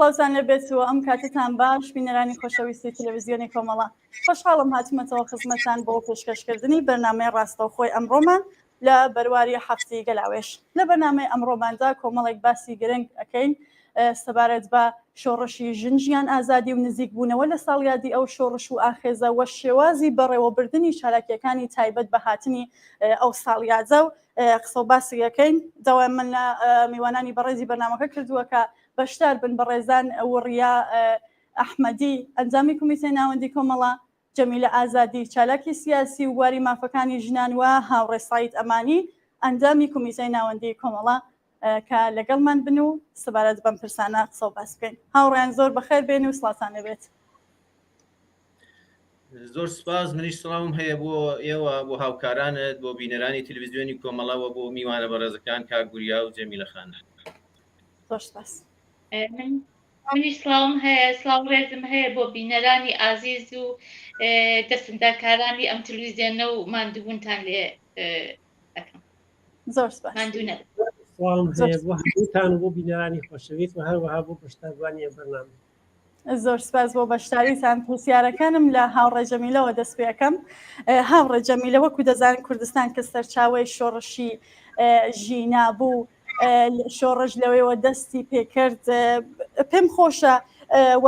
سڵاوتان لێبێت و ئەم کاتتان باش بینەرانی خۆشەویستی تەلەڤزیۆنی کۆمەڵە خۆشحاڵم هاتومەتەوە خزمەتان بۆ پێشکەشکردنی بەرنامەی ڕاستەوخۆی ئەمڕۆمان لە بەرواری هەفتی گەلاوێژ لە بەرنامەی ئەمڕۆماندا کۆمەڵێک باسی گرنگ ئەەکەین سەبارەت بە شۆڕشی ژن ژیان ئازادی و نزیک بوونەوە لە ساڵیادی ئەو شۆڕش و ئاخێزە وە شێوازی بەڕێوەبردنی چالاکیەکانی تایبەت بە هاتنی ئەو ساڵیادە و قسە و باسی ئەکەین داوای من لە میوانانی بەڕێزی بەرنامەکە کردووە کە بەشدار بن بەڕێزان وڕیا ئەحمەدی ئەندامی کۆمیتەی ناوەندی کۆمەڵە جەمیلە ئازادی چالاکی سیاسی و بواری مافەکانی ژنان و هاوڕێ سەعید ئەمانی ئەندامی کۆمیتەی ناوەندی کۆمەڵە کە لەگەڵمان بن و سەبارەت بەم پرسانە قسە و باس بکەین هاوڕێیان زۆر بەخێر بێن و سڵاوتان لێبێت. زۆر سپاس منیش سڵاوم هەیە بۆ ئێوە بۆ هاوکارانت بۆ بینەرانی تلویزیۆنی کۆمەڵەوە بۆ میوانە بەڕێزەکان کاک گوریا و جەمیلە خان. زۆر سپاس. من منیش سڵاوم هەیە سڵاو ڕێزم هەیە بۆ بینەرانی ئازیز و دەستنداکارانی ئەم تلویزیۆنە و ماندووبوونتان لێ ئەکەم. زۆر سپاس. ماندوو نەبن. سڵاوم هەیە بۆ هەمووتان و بۆ بینەرانی خۆشەویست و هەروەها بۆ بەشداربووانی ئەم بەرنامەیە. زۆر سپاس بۆ بەشداریتان پرسیارەکانم لە هاوڕێ جەمیلەوە دەست پێەکەم هاوڕێ جەمیلە وەکو دەزانن کوردستان کە سەرچاوەی شۆڕشی ژینا بوو شۆڕش لەوەیەوە دەستی پێکرد پێم خۆشە و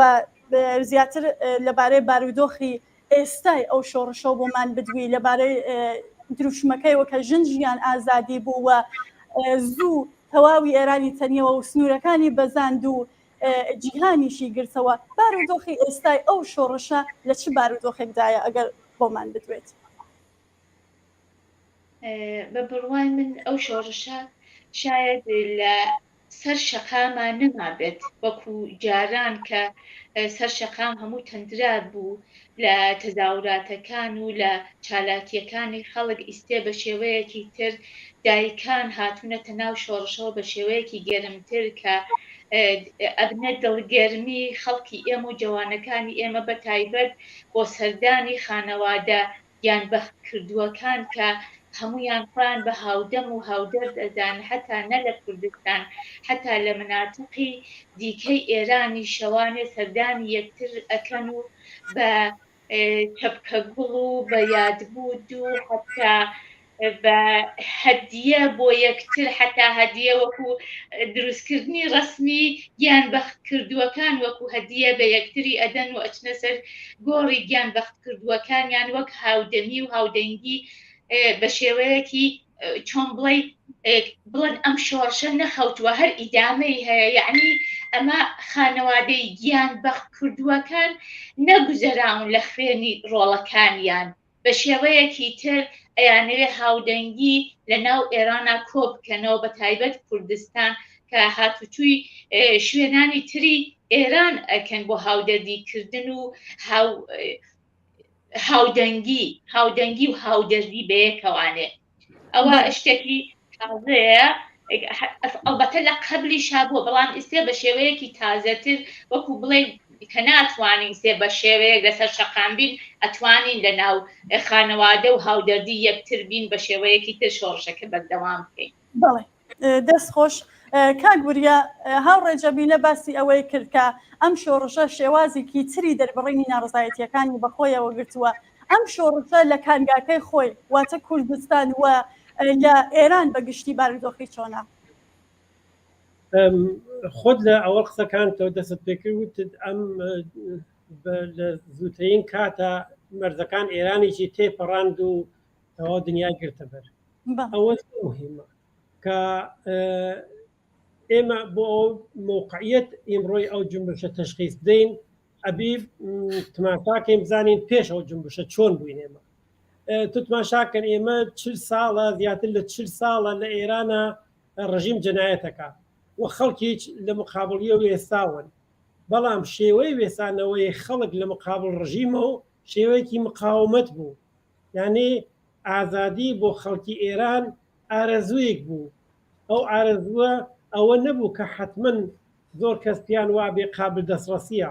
زیاتر لەبارەی بارودۆخی ئێستای ئەو شۆڕشەوە بۆمان بدوی لەبارەی دروشمەکەیەوە کە ژن ژیان ئازادی بوو و زوو تەواوی ئێرانی تەنیەوە و سنوورەکانی بەزاند و جیهانیشی گرتەوە، بارودۆخی ئێستای ئەو شۆڕشە لە چ بارودۆخێکدایە ئەگەر بۆمان بدوێت؟ بە بڕوای من ئەو شۆڕشە شاید لە سەر شەقاما نەمابێت وەکو جاران کە سەر شەقام هەموو تەندرا بوو لە تەزاوراتەکان و لە چالاکیەکانی خەڵک ئیستێ بە شێوەیەکی تر دایکان هاتوونەتە ناو شۆڕشەوە بە شێوەیەکی گەرمتر کە ئەبنە دڵگەرمی خەڵکی ئێمە و جەوانەکانی ئێمە بە تایبەت بۆ سەردانی خانەوادە گیان بەختکردووەکان کە هەموویان خۆیان بە هاودەم و هاودەرد ئەزانن حەتا نە لە کوردستان حەتا لە مناتقی دیکەی ئێرانی شەوانێ سەردانی یەکتر ئەکەن و بە چەپکە گوڵ و بە یادبوود و حەتا بە هەدیە بۆ یەکتر حەتا هەدیە وەکو دروستکردنی ڕەسمی گیان بەختکردووەکان وەکو هەدیە بە یەکتری ئەدەن و ئەچنە سەر گۆڕی گیان بەختکردووەکانیان وەک هاودەمی و هاودەنگی بە شێوەیەکی چۆن بڵێ بڵێن ئەم شۆڕشە نەخەوتووە هەر ئیدامەی هەیە یعنی ئەمە خانەوادەی گیان بەخت کردووەکان نەگوزەراون لە خوێنی ڕۆڵەکانیان بە شێوەیەکی تر ئەیانەوێ هاودەنگی لە ناو ئێرانا کۆ بکەنەوە بە تایبەت کوردستان کە هاتوچووی شوێنانی تری ئێران ئەکەن بۆ هاودەردی کردن و هاو هاودەنگی هاودەنگی و هاودەردی بەیەکەوانێ ئەوە شتێکی تازەیە ئەڵبەتە لە قەبلی شابووە بەڵام ئیستێ بە شێوەیەکی تازەتر وەکو بڵێ کە ناتوانین سێ بە شێوەیەک لەسەر شەقام بین ئەتوانین لە ناو خانەوادە و هاودەردی یەکتر بین بە شێوەیەکی تر شۆڕشەکە بەردەوام بکەین. بەڵێ دەست خۆش کاک وریا هاوڕێ جەمیلە باسی ئەوەی کرد کە ئەم شۆڕشە شێوازێکی تری دەربڕینی ناڕزایەتیەکانی بەخۆیەوە گرتووە ئەم شۆڕشە لە کانگاکەی خۆی واتە کوردستان و لە ئێران بە گشتی بارودۆخی چۆنە؟ خۆت لە ئەوە قسەکانتەوە دەست پێکرد وتت ئەم لە زووترین کاتە مەرزەکان ئێرانێکی تێپەڕاند و تەواو دنیای گرتە بەر ئەوە مهمە کە ئێمە بۆ ئەو موقعیت ئیمڕۆی ئەو جنبشە تەشخیص بدەین ئەبی تماشاکەین بزانین پێش ئەو جنبشە چۆن بووین ئێمە تو تماشاکەن ئێمە چل ساڵە زیاتر لە چل ساڵە لە ئێرانە ڕژیم جەنایەتەکە و خەڵکیچ لە مقابڵیە وێساون بەڵام شێوەی وێسانەوەی خەڵک لە مقابڵ ڕژیمە و شێوەیەکی مقاومەت بوو یعنی ئازادی بۆ خەڵکی ئێران ئارەزوویەک بوو ئەو ئارەزووە ئەوە نەبوو کە حەتمەن زۆر کەس پێیان وابێ قابل دەستڕەسییە.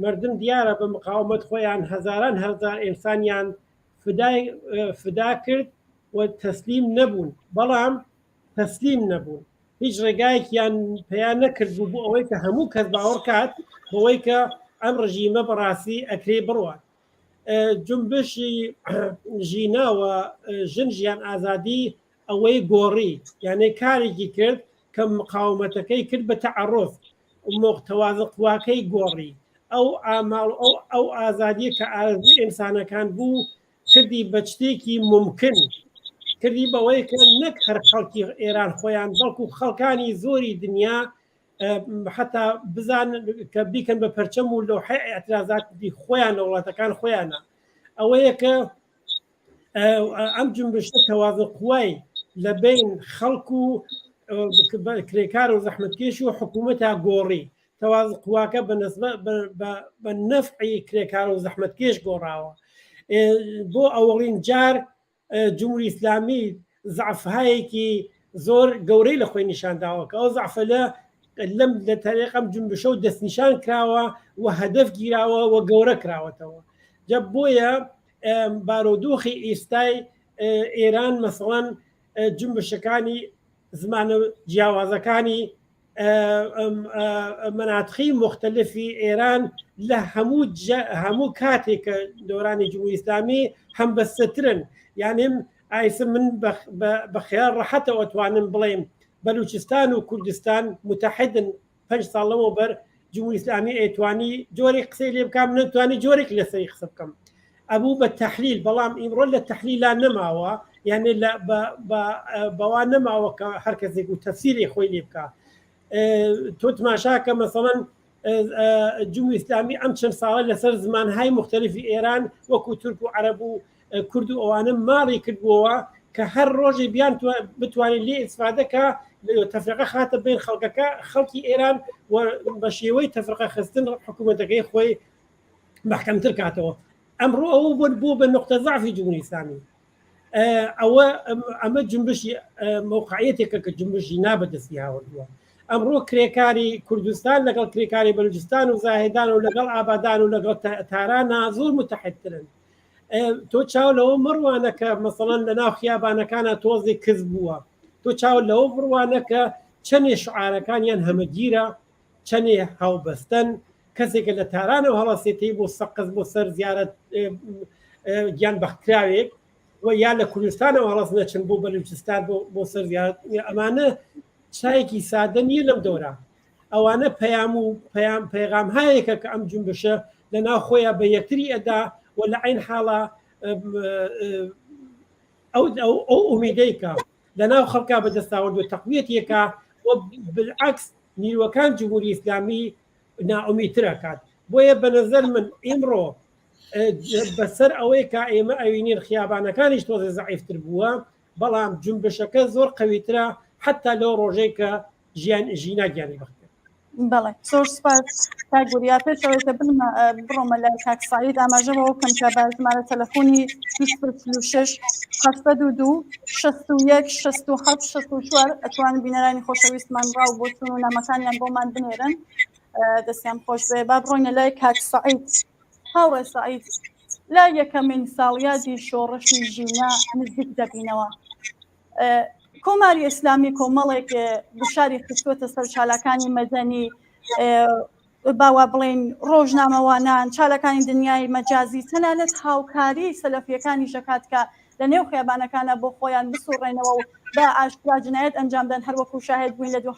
مەردم دیارە بە مقاومەت خۆیان هەزاران هەزار ئینسانیان فدای فدا کرد و تەسلیم نەبوون، بەڵام تەسلیم نەبوون. هیچ ڕێگایەکیان پیا نەکرد بوو بۆ ئەوەی کە هەموو کەس باوەڕ کات بەوەی کە ئەم ڕژیمە بەڕاستی ئەکرێ بڕوات. جونبشی ژینا و ژن ژیان ئازادی ئەوەی گۆڕی، یانێ کارێکی کرد کە مقاومەتەکەی کرد بە تەعەڕوز، مۆغتەوازە قواکەی گۆڕی، ئەو ئاماڵ ئەو ئەو ئازادیە کە ئارەزووی ئینسانەکان بوو کردی بە شتێکی مومکن، کردی بەوەی کە نەک هەر خەڵکی ئێران خۆیان بەڵکو خەڵکانی زۆری دنیا حتا بزان کە بیکەن بە پەرچەم و لەوحەی ئیعترازاتی خۆیان لە وڵاتەکان خۆیانە. ئەوەیە کە ئەم جنبشە تەوازن قوای لە بین خەڵک و کرێکار و زەحمەتکێش و حکوومەتا گۆڕی تەوازن قواکە بە نەفعی کرێکار و زەحمەتکێش گۆڕاوە بۆ ئەوەڵین جار جمهوری ئیسلامی زعفهایەکی زۆر گەورەی لە خۆی نیشان داوە کە ئەو زعفە لە لەم لە تەریقەم جنبشە و دەستنیشان کراوە و هەدەف گیراوە و گەورە کراوەتەوە جا بۆیە بارودۆخی ئیستای ئێران مەسەڵەن جنبشەکانی زمانە جیاوازەکانی مناتقی مختلفی ئێران لە هەموو هەموو کاتێک کە دەورانی جمهوری ئیسلامی هەم بەسترن یانیم ئایسە من بە خیال ڕەحەتەوە توانم بڵێم بەلوچستان و کوردستان متحدن پێنج ساڵ لەمەوبەر جمهوری ئیسلامی ئەیتوانی جۆرێک قسەی لێ بکام نەتوانی جۆرێک لەسەری قسە بکەم ئەبوو بە تەحلیل بەڵام ئیمڕۆ لە تەحلیلا نەماوە یانێ لە بەوا نەماوە کە هەر کەسێک و تەفسیری خۆی لێ بکە تۆ تماشاکە مەسەڵەن جمهوری ئیسلامی ئەم چەند ساڵە لەسەر زمانهای مختلفی ئێران وەکو تورک و عەرەب و کورد و ئەوانە ماڵی کردبووەوە کە هەر ڕۆژێ بیان بتوانێت لێ ئیسفادەکە تەفرقە خاتە بین خەڵکەکە خەڵکی ئێران و بە شێوەی تەفرقە خستن حکوومەتەکەی خۆی محکەمتر کاتەوە ئەمڕۆ ئەوە بۆ بوو بە نقطە زعفی جمهوری ئیسلامی ئەوە ئەمە جنبشی مەوقعیەتێکە کە جنبشی نابەدەستی هاوردووە ئەمڕۆ کرێکاری کوردستان لەگەڵ کرێکاری بەلوچستان و زاهێدان و لەگەڵ ئابادان و لەگەڵ تاران زۆر متحدترن تۆ چاو لەوە مەڕوانە کە مەسەڵەن لە ناو خیابانەکانە تۆزێک کز بووە تۆ چاو لەوە بڕوانە کە چەندێ شعارەکانیان هەمەگیرە چەندێ هاوبەستن کەسێکە لە تارانەوە هەڵەسێتی بۆ سەقز بۆ سەر زیارەت گیان بەختکراوێک و یا لە کوردستانەوە هەڵەس نەچن بۆ بەلوچستان بۆ سەر زیارەت ئەمانە چایەکی سادە نییە لەم دەورە ئەوانە پەیام و پەیام پەیغامهایەکە کە ئەم جونبشە لە ناو خۆیان بە یەکتری ئەدا و لە عین حاڵا ئەو ئەو ئومیدەی کە لە ناو خەڵکا بەدەستاوەرد و تەقویەتیەکە و بالعکس نیروەکان جمهوری ئیسلامی نائومیدتر ئەکات بۆیە بە نظر من ئیمڕۆ بەسەر ئەوەی کە ئێمە ئەوینین خیابانەکانیش تۆزێ زەعیفتر بووە بەڵام جونبشەکە زۆر قەویترە حتا لەو ڕۆژەی کە ژیان ژینا گیانی بەخت کرد. بەڵێ زۆر سپاس کاک وریا پێش ئەوەی کە بنمە بڕۆمە لای کاک سعید ئاماژە بەوە بکەم کە بە ژمارە تەلەفۆنی 246 702 61 67 64 ئەتوان بینەرانی خۆشەویستمان ڕاو بۆچوون و نامەکانیان بۆمان بنێرن دەستیان خۆش بێ با بڕۆینە لای کاک سعید هاوڕێ سعید لە یەکەمین ساڵیادی شۆڕشی ژینا نزیک دەبینەوە کۆماری ئیسلامی کۆمەڵێک گوشاری خستووەتە سەر چالاکانی مەدەنی باوا بڵێن ڕۆژنامەوانان چالاکانی دنیای مەجازی تەنانەت هاوکاری سەلەفیەکانی ژەکات کە لە نێو خیابانەکانە بۆ خۆیان بسوڕێنەوە و بە ئاشکرا جنایەت ئەنجامدەن هەروەکو شاهد بووین لە دوو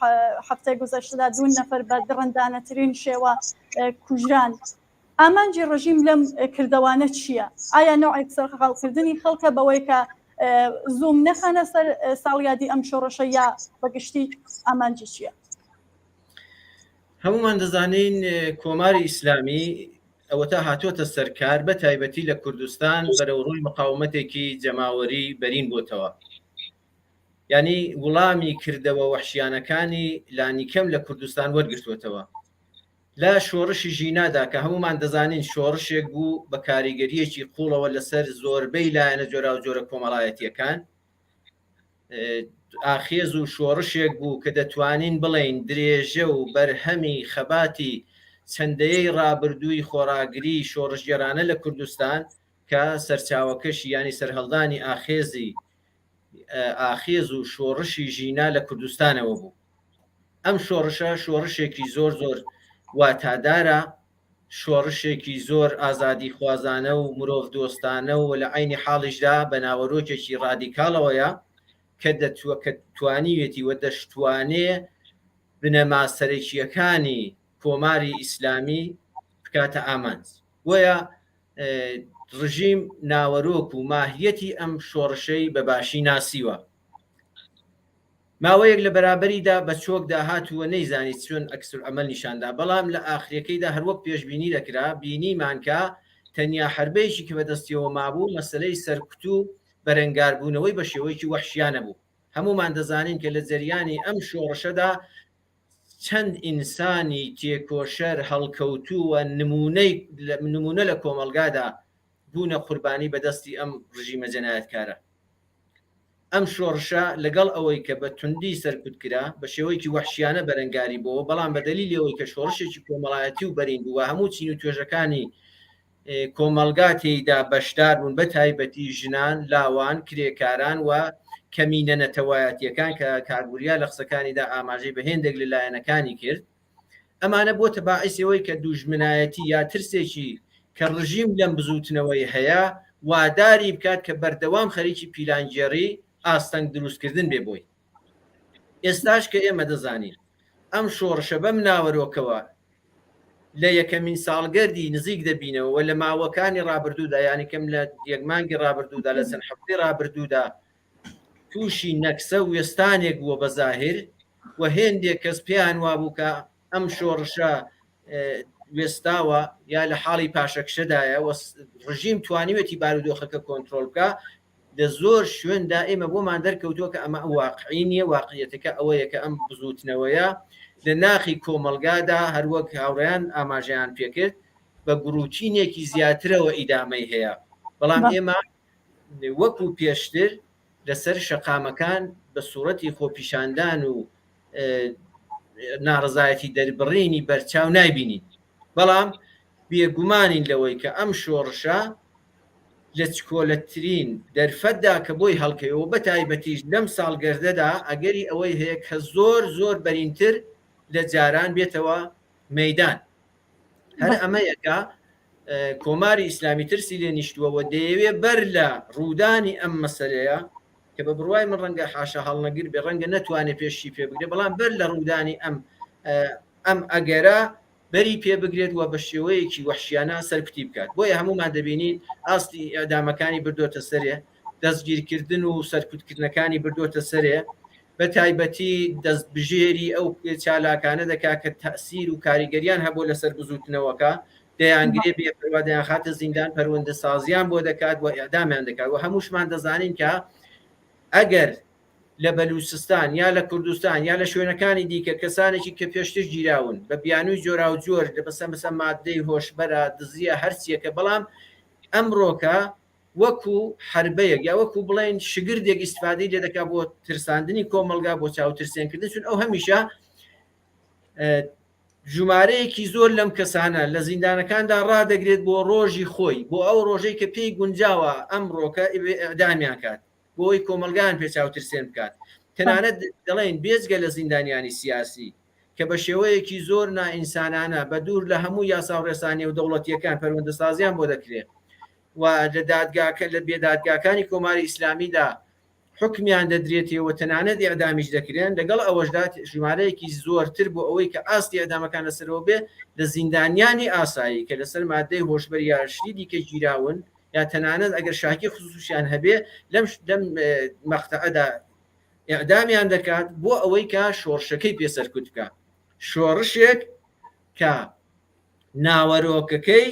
هەفتەی گوزەشتەدا دوو نەفەر بە دڕندانەترین شێوە کوژران. ئامانجی ڕژیم لەم کردەوانە چییە؟ ئایا نەوعێک سەرقاڵکردنی خەڵکە بەوەی کە زووم نەخەنە سەر ساڵیادی ئەم شۆڕشە یا بەگشتی ئامانجی چییە؟ هەمومان دەزانین کۆماری ئیسلامی ئەوەتا هاتووەتە سەرکار بە تایبەتی لە کوردستان بەرەو ڕووی مقاومەتێکی جەماوەری بەرین بۆتەوە یعنی وڵامی کردەوە وەحشیانەکانی لانیکەم لە کوردستان وەرگرتووەتەوە لە شۆڕشی ژینادا کە هەموومان دەزانین شۆڕشێک بوو بە کاریگەرییەکی قووڵەوە لەسەر زۆربەی لایەنە جۆراوجۆرە کۆمەڵایەتییەکان، ئاخێز و شۆڕشێک بوو کە دەتوانین بڵێین درێژە و بەرهەمی خەباتی چەند دەیەی ڕابردووی خۆڕاگری شۆڕشگێڕانە لە کوردستان کە سەرچاوەکەشی یانی سەرهەڵدانی ئاخێزی ئاخێز و شۆڕشی ژینا لە کوردستانەوە بوو. ئەم شۆڕشە شۆڕشێکی زۆر زۆر واتادارە، شۆڕشێکی زۆر ئازادیخوازانە و مرۆڤدۆستانە و لە عەینی حاڵیشدا بە ناوەرۆکێکی ڕادیکاڵەوەیە کە دەتوە کە توانیوێتی و دەشتوانێ بنەما سەرەکییەکانی کۆماری ئیسلامی بکاتە ئامانج. بۆیە ڕژیم ناوەرۆک و ماهیەتی ئەم شۆڕشەی بە باشی ناسیوە. ماوەیەک لە بەرابەریدا بە چۆکدا هات و نەیزانی چۆن عکس العمل نیشاندا، بەڵام لە ئاخریەکەیدا هەروەک پێشبینی دەکرا بینیمان کە تەنیا حەربەیەکی کە بەدەستیەوە مابوو مەسەلەی سەرکوت و بەرەنگاربوونەوەی بە شێوەیەکی وەحشیانە بوو. هەموومان دەزانین کە لە جەریانی ئەم شۆڕشەدا چەند ئینسانی تێکۆشەر هەڵکەوتوو و نموونەی نموونە لە کۆمەڵگادا بوونە قوربانی بە دەستی ئەم ڕژیمە جەنایەتکارە. ئەم شۆڕشە لەگەڵ ئەوەی کە بە توندی سەرکوت کرا، بە شێوەیەکی وەحشیانە بەرەنگاری بۆوە، بەڵام بە دەلیلی ئەوەی کە شۆڕشێکی کۆمەڵایەتی و بەرین بوو و هەموو چین و توێژەکانی کۆمەڵگا تێیدا بەشدار بوون، بە تایبەتی ژنان، لاوان، کرێکاران و کەمینە نەتەوایەتییەکان کە کاک وریا لە قسەکانیدا ئاماژەی بە هێندێک لە لایەنەکانی کرد، ئەمانە بۆتە باعیسی ئەوەی کە دووژمنایەتی یا ترسێکی کە ڕژیم لەم بزووتنەوەی هەیە واداری بکات کە بەردەوام خەریکی پیلانگێڕی ئاستەنگ دروستکردن بێ بۆی. ئێستاش کە ئێمە دەزانین ئەم شۆڕشە بەم ناوەرۆکەوە لە یەکەمین ساڵگەردی نزیک دەبینەوە و لە ماوەکانی ڕابردوودا یانی کەم لە یەک مانگی ڕابردوودا لە چەند هەفتەی ڕابردوودا تووشی نەکسە و وێستانێک بووە بە زاهیر و هێندێک کەس پێیان وابوو کە ئەم شۆڕشە وێستاوە یا لە حاڵی پاشەکشەدایە و ڕژیم توانیوێتی بارودۆخەکە کۆنترۆڵ بکە لە زۆر شوێندا ئێمە بۆمان دەرکەوتووە کە ئەمە واقعی نییە واقعیەتەکە ئەوەیە کە ئەم بزووتنەوەیە لە ناخی کۆمەڵگادا هەروەک هاوڕێیان ئاماژەیان پێکرد بە گڕوتینێکی زیاترەوە ئیدامەی هەیە بەڵام ئێمە وەکو پێشتر لەسەر شەقامەکان بە سوڕەتی خۆپیشاندان و ناڕزایەتی دەربڕینی بەرچاو نایبینین بەڵام بێگومانین لەوەی کە ئەم شۆڕشە لە چکۆلەترین دەرفەتدا کە بۆی هەڵکەوێ و بەتایبەتیش لەم ساڵگەردەدا ئەگەری ئەوەی هەیە کە زۆر زۆر بەرینتر لە جاران بێتەوە مەیدان. هەر ئەمەیە کە کۆماری ئیسلامی ترسی لێ نیشتووە و دەیەوێ بەر لە ڕوودانی ئەم مەسەلەیە کە بە بڕوای من ڕەنگە حاشا هەڵنەگر بێ ڕەنگە نەتوانێ پێشی پێ بگرێ بەڵام بەر لە ڕوودانی ئەم ئەم ئەگەرە بەری پێ بگرێت و بە شێوەیەکی وەحشیانە سەرکوتی بکات. بۆیە هەموومان دەبینین ئاستی ئیعدامەکانی بردۆتە سەرێ، دەستگیرکردن و سەرکوتکردنەکانی بردۆتە سەرێ، بە تایبەتی دەستبژێری ئەو چالاکانە دەکات کە تەئسیر و کاریگەریان هەبووە لەسەر بزووتنەوەکە، دەیانگرێ بێ پەروا دەیانخاتە زیندان، پەروەندەسازیان بۆ دەکات و ئیعدامیان دەکات و هەمووشمان دەزانین کە ئەگەر لە بەلوچستان یا لە کوردستان یا لە شوێنەکانی دیکە کەسانێکی کە پێشتر گیراون بە بیانووی جۆراوجۆر لە بەسە مەسە ماددەی هۆشبەرە دزیە هەرچیەکە بەڵام ئەمڕۆکە وەکو حربەیەک یا وەکو بڵێن شگردێک ئیسفادەی لێ دەکا بۆ ترساندنی کۆمەڵگا بۆ چاوترسێنکردن چون ئەو هەمیشە ژمارەیەکی زۆر لەم کەسانە لە زیندانەکاندا ڕادەگرێت بۆ ڕۆژی خۆی بۆ ئەو ڕۆژەی کە پێی گونجاوە ئەمڕۆکە ئیعدامیان کات بۆ ئەوەی کۆمەڵگایان پێ چاوترسێن بکات. تەنانەت دەڵێین بێجگە لە زیندانیانی سیاسی کە بە شێوەیەکی زۆر نائینسانانە بە دوور لە هەموو یاسا و ڕێسا نێودەوڵەتییەکان پەروەندەسازیان بۆ دەکرێ و لە دادگاکە لە بێدادگاکانی کۆماری ئیسلامیدا حوکمیان دەدرێتێ و تەنانەت ئێعدامیش دەکرێن، لەگەڵ ئەوەشدا ژمارەیەکی زۆرتر بۆ ئەوەی کە ئاستی ئێعدامەکان لەسەرەوە بێ لە زیندانیانی ئاسایی کە لەسەر مادەی هۆشبەر یا شتی دیکە گیراون یا تەنانەت ئەگەر شاکی خصوصیان هەبێ لەم لەم مەقتەعەدا ئیعدامیان دەکات بۆ ئەوەی کە شۆڕشەکەی پێ سەرکوت بکە شۆڕشێک کە ناوەرۆکەکەی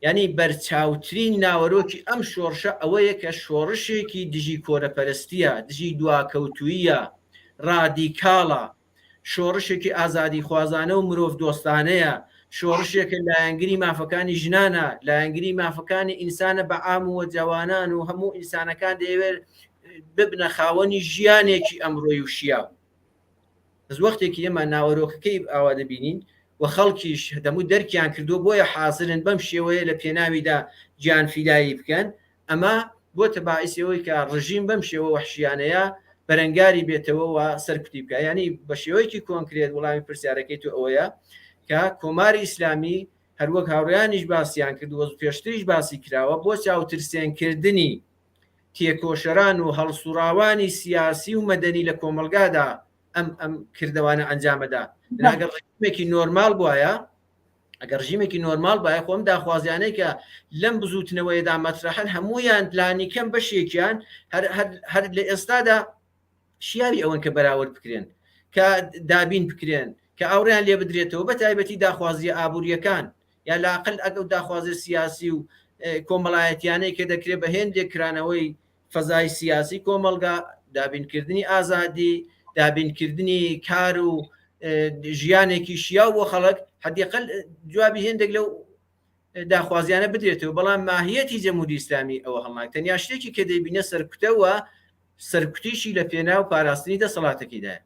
یعنی بەرچاوترین ناوەرۆکی ئەم شۆڕشە ئەوەیە کە شۆڕشێکی دژی کۆرەپەرستیە دژی دواکەوتویە ڕادیکاڵە شۆڕشێکی ئازادیخوازانە و مرۆڤدۆستانەیە، شۆڕشێکە لایەنگری مافەکانی ژنانە، لایەنگری مافەکانی ئینسانە بە عام و جەوانان و هەموو ئینسانەکان دەیەوێت ببنە خاوەنی ژیانێکی ئەمڕۆی و شیاو. بەس وەختێکی ئێمە ناوەرۆکەکەی ئاوا دەبینین و خەڵکیش دەموو دەرکیان کردووە بۆیە حازرن بەم شێوەیە لە پێناویدا گیانفیدایی بکەن، ئەمە بۆتە باعیسی ئەوەی کە ڕژیم بەم شێوە وەحشیانەیە بەرەنگاری بێتەوە و سەرکوتی بکە یعنی بە شێوەیەکی کۆنکرێت وڵامی پرسیارەکەی تو ئەوەیە کە کۆماری ئیسلامی هەروەک هاوڕیانیش باسییان کرد وە پێشتریش باسی کراوە بۆ چاوترسێنکردنی تێکۆشەران و هەڵسوڕاوانی سیاسی و مەدەنی لە کۆمەڵگادا ئەم ئەم کردەوانە ئەنجامەدا ئەگەر ڕژیمێکی نۆرمال بواە ئەگەر ڕژیمێکی نۆرمال باە خۆم داخوازیانەی کە لەم بزوتنەوەیەدا مەترەحن هەمویان لانیکەم بەشێکیان هەر لە ئێستادا شیاوی ئەوەن کە بەراورد بکرێن کە دابین بکرێن کە ئاوڕیان لێ بدرێتەوە بە تایبەتی داخوازیە ئابووریەکان یا لاقل ئەگەو داخوازی سیاسی و کۆمەڵایەتیانەی کە دەکرێت بە هێندێک کرانەوەی فەزای سیاسی کۆمەڵگا، دابینکردنی ئازادی، دابینکردنی کار و ژیانێکی شیاو بۆ خەڵک، حدیقل جوابی هێندێک لەو داخوازیانە بدرێتەوە بەڵام ماهیەتی جەمهوری ئیسلامی ئەوە هەڵناک تەنیا شتێکی کە دەیبینە سەرکوتەوە سەرکوتیشی لە پێناو پاراستنی دەسەڵاتەکەیدایە.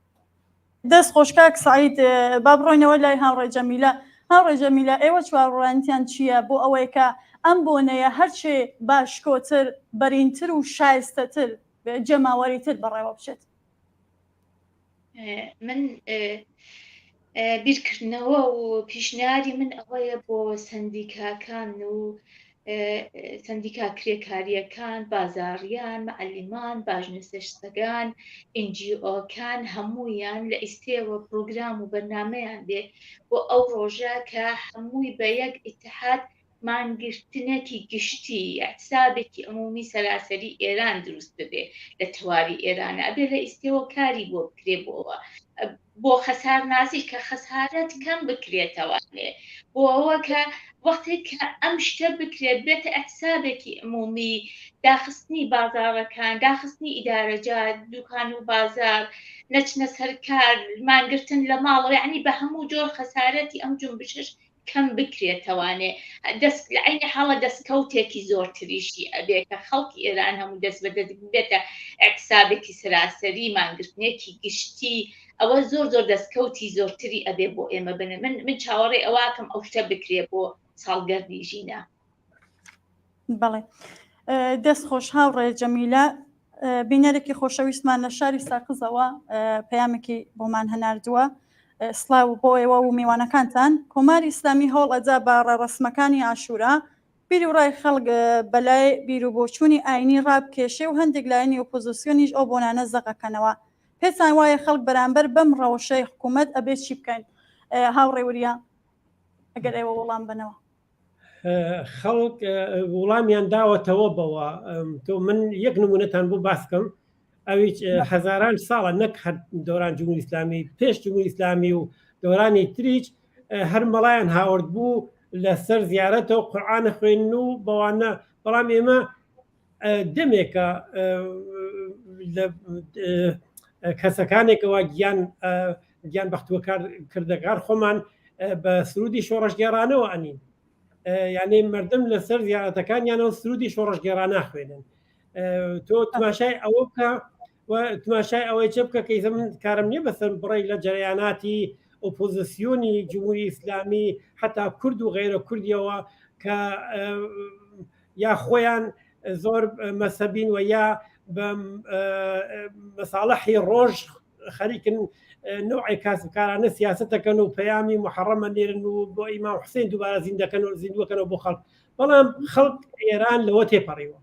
دەست خۆش کاک سەعید با بڕۆینەوە لای هاوڕێ جەمیلە هاوڕێ جەمیلە ئێوە چواڕوانتیان چییە بۆ ئەوەی کە ئەم بۆنەیە هەرچێ باشکۆتر بەرینتر و شایستەتر جەماوەریتر بەڕێوە بچێت؟ من بیرکردنەوە و پیشنیاری من ئەوەیە بۆ سندیکاکان و سەندیکا کرێکارییەکان، بازاڕیان، مەعەلیمان، باژنەسێشتەگان، ئینجیئۆکان هەموویان لە ئیستێوە پرۆگرام و بەرنامەیان بێ بۆ ئەو ڕۆژە کە هەمووی بە یەک ئیتحاد مانگرتنێکی گشتی ئیعتسابێکی عمومی سەراسەری ئێران دروست ببێ لە تەواوی ئێرانە ئەبێ لە ئیستێوە کاری بۆ بکرێ بۆوە بۆ خەسارناسی کە خەسارەت کەم بکرێتەوە بۆ ئەوە کە وەختێک کە ئەم شتە بکرێت بێتە ئەحسابێکی عمومی داخستنی بازاڕەکان داخستنی ئیدارەجات دوکان و بازار نەچنە سەرکار مانگرتن لە ماڵەوە یعنی بە هەموو جۆر خەسارەتی ئەم جونبشەش کەم بکرێتەوانێ دەست لە عەینی حاڵە دەستکەوتێکی زۆرتریشی ئەبێ کە خەڵکی ئێران هەموو دەست بە دەست بێتە ئیعتسابێکی سەراسەری مانگرتنێکی گشتی ئەوە زۆر زۆر دەستکەوتی زۆرتری ئەبێ بۆ ئێمە بن من من چاوەڕێ ئەوواکەم ئەو شتە بکرێ بۆ ساڵگەردی ژینا. بەڵێ دەست خۆش هاوڕێ جەمیلە بینەرێکی خۆشەویستمان لە شاری ساقزەوە پەیامێکی بۆمان هەناردووە سڵاو بۆ ئێوە و میوانەکانتان کۆماری ئیسلامی هەوڵ ئەدا بە ڕێڕەسمەکانی ئاشوورا بیر و ڕای خەڵک بەلای بیر و بۆچوونی ئاینی ڕابکێشێ و هەندێک لایەنی ئۆپۆزیسیۆنیش ئەو بۆنانە زەقەکەنەوە پێتان وایە خەڵک بەرامبەر بەم ڕەوشەی حکوومەت ئەبێ چی بکەین هاوڕێ وریا ئەگەر ئێوە وەڵام بنەوە خەڵک وڵامیان داوەتەوە بەوە تۆ من یەک نمونەتان بۆ باسکەم ئەویش هەزاران ساڵە نەک هەر دەوران جمهوری ئیسلامی پێش جمهوری ئیسلامی و دەورانی تریچ هەر مەڵایان هاورد بوو لەسەر زیارەتەوە قورآانە خوێن و بەوانە بەڵام ئێمە دەمێکە کەسەکانێکەوە گیان گیان بەختوەکار کردەکار خۆمان بە سرودی شۆڕشگێڕانەوە ئەنین یانەی مردم لەسەر زیارەتەکانیانەوە سرودی شۆڕشگێڕانە خوێنن تۆ تماشای ئەوە بکە تماشای ئەوەی چ بکە کە من کارم نییە بەسەر بڕێک لە جەریاناتی ئۆپۆزیسیۆنی جمهوری ئیسلامی حتا کورد و غیرە کوردیەوە کە یا خۆیان زۆر مەسەبین و یا بە مەساڵحی ڕۆژ خەریکن نوعی کاسبکارانە سیاستەکەن و پەیامی محەڕەمە نێرن و بۆ ئیمام حوسێن دووبارە زیندەکەن و زیندوەکەنەوە بۆ خەڵک بەڵام خەڵک ئێران لەوە تێپەڕیوە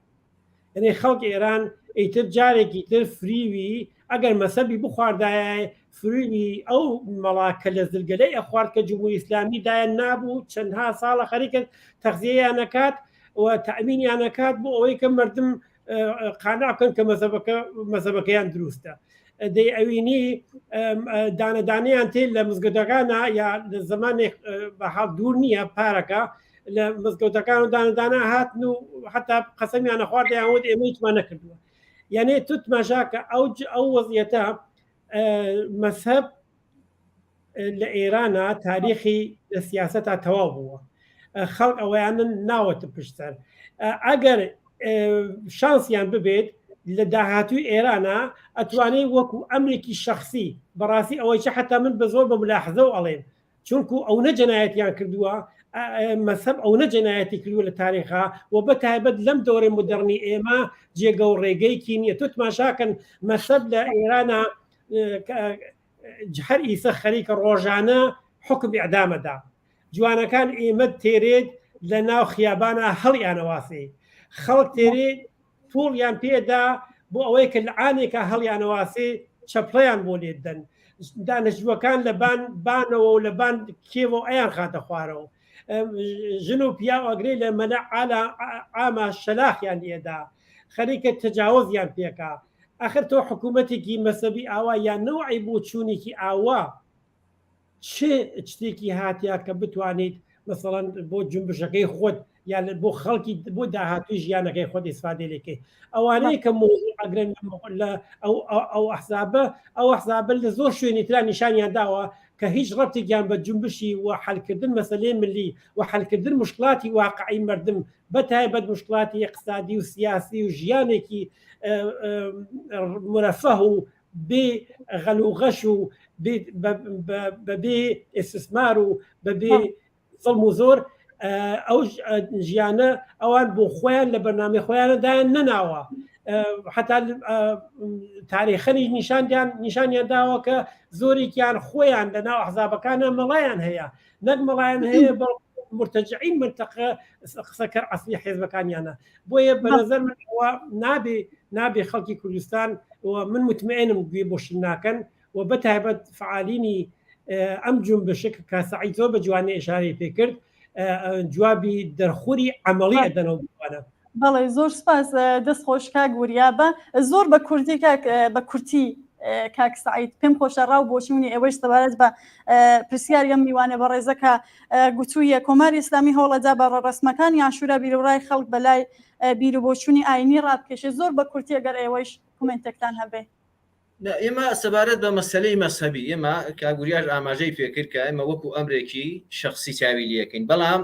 یعنی خەڵک ئێران ئیتر جارێکی تر فریوی ئەگەر مەسەبی بخواردایە فریوی ئەو مەڵا کە لە زلگەلەی ئەخوارد کە جمهوری ئیسلامی دایان نابوو چەندها ساڵە خەریکن تەغزیەیان نەکات و تەئمینیان نەکات بۆ ئەوەی کە مردم قانع بکەن کە مەزەبەکە مەزەبەکەیان دروستە دەی ئەوینی دانەدانیان تێ لە مزگەوتەکانە یا لە زمانێک بە حاڵ دوور نییە پارەکە لە مزگەوتەکان و دانەدانە هاتن و حتا قەسەمیانە خواردیان وت ئێمە هیچمان نەکردووە یعنی تو تماشاکە ئەو ئەو وەزیەتە مەسەب لە ئێرانە تاریخی لە سیاسەتا تەواو بووە خەڵک ئەوەیان ناوەتە پشتەر ئەگەر شانسیان ببێت لە داهاتوی ئێرانە ئەتوانێت وەکو ئەمرێکی شخصی بەڕاستی ئەوەی چە حتا من بە زۆر بە ملاحزە و ئەڵێم چونکو ئەو نە جەنایەتیان کردووە. مەسەب ئەو نە جەنایەتی کردووە لە تاریخا و بە تایبەت لەم دەورەی مدەڕنی ئێمە جێگە و ڕێگەیەکی نییە تۆ تماشاکەن مەسەب لە ئێرانە هەر ئیسە خەریکە ڕۆژانە حکم ئەدامەدا جوانەکان ئێمە تێرێت لە ناو خیابانە هەڵیانەواسێ خەڵک تێرێت پوڵیان پێدا بۆ ئەوەی کە لەعانێکە هەڵیانەواسێ چەپڵیان بۆ لێت دەن دانشجووەکان لە بان بانەوە و لە بان کێوە ئەیان خاتە خوارەوە ژن و پیاو ئەگرێ لە مەلە عالا ئاما شەلاخیان لێدا خەریکە تەجاوزیان پێکا ئەخر تۆ حکوومەتێکی مەسەبی ئاوا یان نەوعی بۆچوونێکی ئاوا چ شتێکی هاتیا کە بتوانیت مەسەڵەن بۆ جونبشەکەی خۆت یان بۆ خەڵکی بۆ داهاتوی ژیانەکەی خۆت ئیسفادەی لێکەی ئەوانەی کە مۆزوع ئەگرن لە ئەو ئەو ئەحزابە ئەو ئەحزابە لە زۆر شوێنی ترا نیشانیان داوە کە هیچ ڕەبتێکیان بە جونبشی و حەلکردن مەسەلەی ملی و حەلکردن مشکلاتی واقعی مردم بە تایبەت مشکلاتی اقتصادی و سیاسی و ژیانێکی مرەفەه و بێ غەل و غەش و بەبێ ئیسسمار و بەبێ زڵم و زۆر ئەو ژیانە ئەوان بۆ خۆیان لە بەرنامەی خۆیانە دایان نەناوە حتا تاریخەنیش نیشاندیان نیشانیان داوە کە زۆرێکیان خۆیان لە ناو حزابەکانە مەڵایان هەیە نەک مەڵایان هەیە بەڵ مرتجعین منتەقە قسەکەر ئەسلی حێزبەکانیانە بۆیە بە نظر من ئەوە نابێ نابێ خەڵکی کوردستان و من متمئنم گوێ بۆ شل ناکەن و بە تایبەت فعالینی ئەم جونبشە کە کاسەعید زۆر بە جوانی ئشارەی پێکرد جوابی دەرخوری عملی ئەدەنەوە بوانە. بەڵێ زۆر سپاس دەست خۆش کاک وریا بە زۆر بە کوردی کاک بە کورتی کاک سعید پێم خۆشە ڕاو بۆچوونی ئێوەش سەبارەت بە پرسیاری ئەم میوانە بەڕێزە کە گوتوویە کۆماری ئیسلامی هەوڵەدا بە ڕێڕەسمەکانی عاشورا بیروڕای خەڵک بەلای بیر و بۆچوونی ئاینی ڕابکێشێ زۆر بە کورتی ئەگەر ئێوەیش کومێنتێکتان هەبێ. نا ئێمە سەبارەت بە مەسەلەی مەزهەبی ئێمە کاک وریاش ئاماژەی پێکرد کە ئێمە وەکو ئەمرێکی شەخسی چاوی لێکەین بەڵام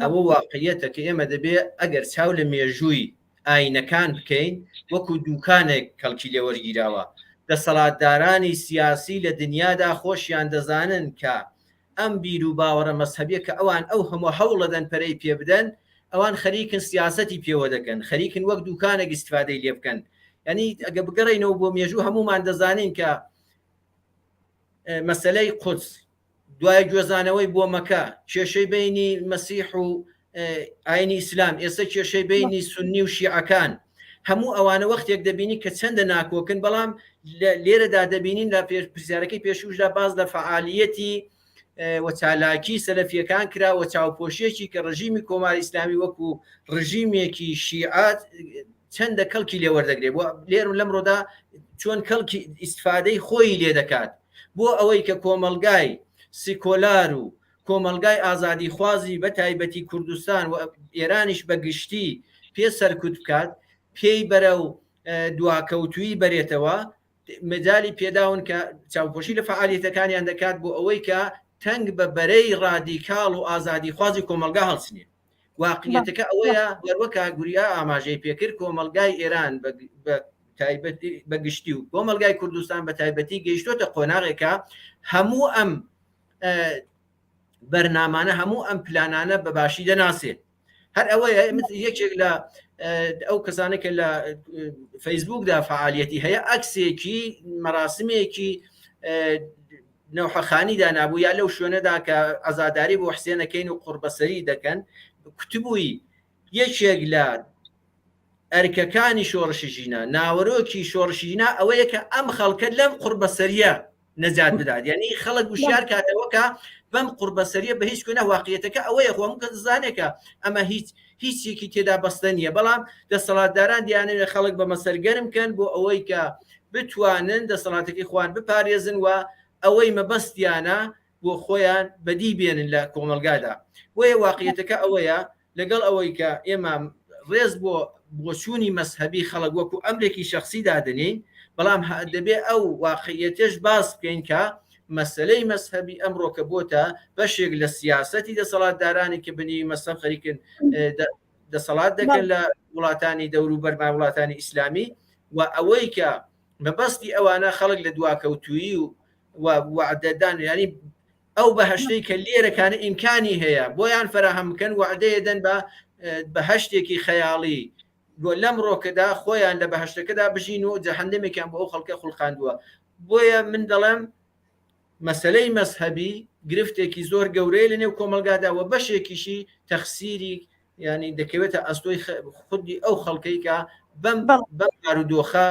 ئەوە واقعیەتە کە ئێمە دەبێ ئەگەر چاو لە مێژووی ئاینەکان بکەین وەکو دوکانێک کەڵکی لێوەرگیراوە دەسەڵاتدارانی سیاسی لە دنیادا خۆشیان دەزانن کە ئەم بیر و باوەڕە مەزهەبیە کە ئەوان ئەو هەموو هەوڵەدەن پەرەی پێ بدەن ئەوان خەریکن سیاسەتی پێوە دەکەن خەریکن وەک دوکانێک ئیستفادەی لێ بکەن یعنی ئەگە بگەڕێینەوە بۆ مێژوو هەمومان دەزانین کە مەسلەی قودس دوای گوێزانەوەی بۆ مەکە کێشەی بینی مەسیح و ئاینی ئیسلام ئێستا کێشەی بینی سنی و شیعەکان هەموو ئەوانە وەختێک دەبینی کە چەندە ناکۆکن بەڵام لێرەدا دەبینین لە پرسیارەکەی پێشوشدا باز لە فعالیەتی و چالاکی سەلەفیەکان کرا و چاوپۆشیەکی کە ڕژیمی کۆماری ئیسلامی وەکو ڕژیمێکی شیعات چەندە کەڵکی لێوەردەگرێت بۆ لێرم لەمڕۆدا چۆن کەڵکی ئیسفادەی خۆی لێ دەکات بۆ ئەوەی کە کۆمەلگای سیکۆلار و کۆمەڵگای ئازادیخوازی بە تایبەتی کوردستان و ئێرانیش بە گشتی پێ سەرکوت بکات، پێی بەرەو دواکەوتوویی بەرێتەوە، مەجالی پێداون کە چاوپۆشی لە فەعالیەتەکانیان دەکات بۆ ئەوەی کە تەنگ بە بەرەی ڕادیکاڵ و ئازادیخوازی کۆمەڵگا هەڵچنێ. واقعیەتەکە ئەوەیە هەروەک کاک وریا ئاماژەی پێکرد کۆمەڵگای ئێران بە تایبەتی بە گشتی و کۆمەڵگای کوردستان بە تایبەتی گەیشتۆتە قۆناغێکە هەموو ئەم بەرنامانە هەموو ئەم پلانانە بە باشی دەناسێ هەر ئەوەیە یەکێک لە ئەو کەسانە کە لە فەیسبوکدا فعالیەتی هەیە ئەکسێکی مەراسمێکی نەوحەخانی دانابوو یا لەو شوێنەدا کە ئازاداری بۆ حسێنەکەین و قڕبەسەری دەکەن کتبووی یەکێک لە ئەرکەکانی شۆڕشی ژینا، ناوەرۆکی شۆڕشی ژینا ئەوەیە کە ئەم خەڵکە لەم قوڕبەسەرییە نەجات بدات یعنی خەڵک وشیار کاتەوە کە بەم قوڕبەسەریە بە هیچ کوێنە واقعیەتەکە ئەوەیە خۆ هەموو کەس دەزانێت کە ئەمە هیچ هیچێکی تێدا بەستە نییە بەڵام دەسەڵاتداران دیانەوێت خەڵک بە مەسەرگەرم کەن بۆ ئەوەی کە بتوانن دەسەڵاتەکەی خۆیان بپارێزن و ئەوەی مەبەستیانە بۆ خۆیان بەدی بێنن لە کۆمەڵگادا بۆیە واقعیەتەکە ئەوەیە لەگەڵ ئەوەی کە ئێمە ڕێز بۆ بۆچوونی مەزهەبی خەڵک وەکو ئەمرێکی شەخسی دادەنێین، بەڵام دەبێ ئەو واقعیەتەش باس بکەین کە مەسەلەی مەزهەبی ئەمڕۆ کە بۆتە بەشێک لە سیاسەتی دەسەڵاتدارانی کە بنیوی مەزهەب خەریکن دەسەڵات دەکەن لە وڵاتانی دەوروبەرمان وڵاتانی ئیسلامی و ئەوەی کە مەبەستی ئەوانە خەڵک لە دواکەوتوویی و وەعدەدان یانی. ئەو بەهشتەی کە لێرەکانە ئیمکانی هەیە بۆیان فەراهەم بکەن وعدەیە دەن بە بەهشتێکی خەیاڵی بۆ لەم ڕۆکەدا خۆیان لە بەهشتەکەدا بژین و جەهندمێکیان بۆ ئەو خەڵکە خوڵقاندووە بۆیە من دەڵێم مەسلەی مەزهەبی گرفتێکی زۆر گەورەیە لە نێو کۆمەلگادا و بەشێکیشی تەخسیری ینی دەکەوێتە ئەستۆی خودی ئەو خەڵکەی کە بەم بەم بارودۆخە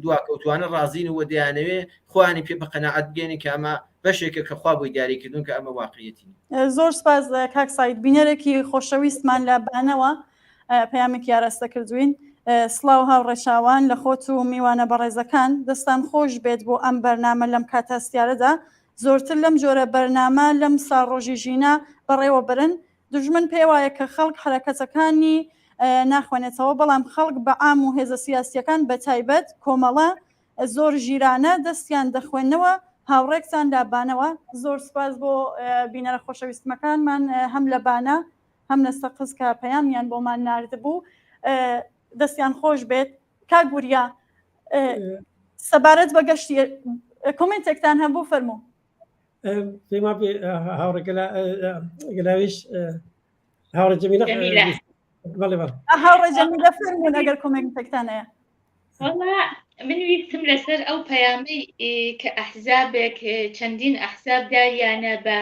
دواکەوتوانە ڕازین و دەیانەوێ خۆیانی پێ بە قەناعەت بگەێنن کە ئەمە بەشێکە کە خوا بۆی دیاریکردون کە ئەمە واقعیەتی زۆر سپاس کاک سعید بینەرێکی خۆشەویستمان لە بانەوە پەیامێکی ئاراستە کردوین سڵاو هاوڕێ چاوان لە خۆت و میوانە بەڕێزەکان دەستان خۆش بێت بۆ ئەم بەرنامە لەم کاتە هەستیارەدا زۆرتر لەم جۆرە بەرنامە لەم ساڵڕۆژی ژینا بەڕێوە برن دوژمن پێوایە کە خەڵک حەرەکەتەکانی ناخوێنێتەوە بەڵام خەڵک بە عام و هێزە سیاسیەکان بە تایبەت کۆمەڵە زۆر ژیرانە دەستیان دەخوێنەوە هاوڕێکتان لە بانەوە زۆر سپاس بۆ بینەرە خۆشەویستمەکانمان هەم لە بانە هەم لە سەقز کە پەیامیان بۆمان ناردبوو دەستیان خۆش بێت کاک وریا سەبارەت بە گەشتی کۆمنتێکتان هەبوو فەرموو پێما هاوڕێ گەلاویش هاوڕێ جەمیلە بەڵێ بەڵێ هاوڕێ جەمیلە فەرموون ئەگەر کۆمێنتێکتان هەیە وەڵا من ویستم لەسەر ئەو پەیامەی کە ئەحزابێک چەندین ئەحزاب داریانە بە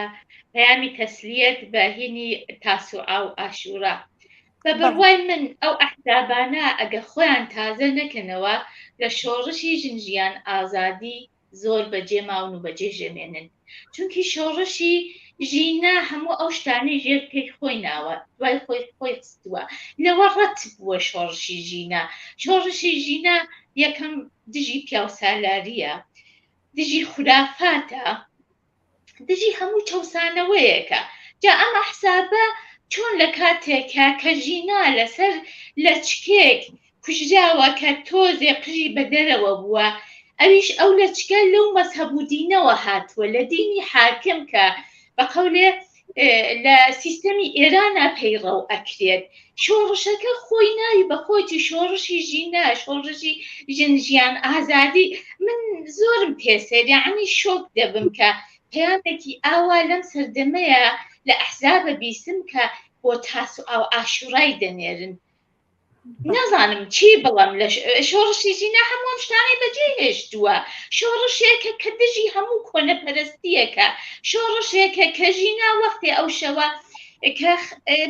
پەیامی تەسلیەت بە هینی تاسوعا و ئاشوورا بە بڕوای من ئەو ئەحزابانە ئەگە خۆیان تازە نەکەنەوە لە شۆڕشی ژن ژیان ئازادی زۆر بەجێ ماون و بەجێ ژەمێنن چونکی شۆڕشی ژینا هەموو ئەو شتانەی ژێر پێی خۆی ناوە دوای خۆی خۆی خستووە لەوە ڕەت بووە شۆڕشی ژینا شۆڕشی ژینا یەکەم دژی پیاوسالاریە دژی خورافاتە دژی هەموو چەوسانەوەیەکە جا ئەم ئەحسابە چۆن لە کاتێکە کە ژینا لەسەر لەچکێک کوژراوە کە تۆزێ قژی بە دەرەوە بووە ئەویش ئەو لەچکە لەو مەزهەب و دینەوە هاتووە لە دینی حاکم کە بە قەولێ لە سیستەمی ئێرانە پەیڕەو ئەکرێت شۆڕشەکە خۆی ناوی بە خۆیتی شۆڕشی ژینا شۆڕشی ژن ژیان ئازادی من زۆرم پێسەر یعنی شۆک دەبم کە پەیامێکی ئاوا لەم سەردەمەیە لە ئەحزابە بیسم کە بۆ تاس و ئاو ئاشوڕای دەنێرن نازانم چی بڵم لە شۆڕشی ژینا هەموو ئەم شتانەی بەجێ هێشتووە شۆڕشێکە کە دژی هەموو کۆنەپەرستیەکە شۆڕشێکە کە ژینا وەختێ ئەو شەوە کە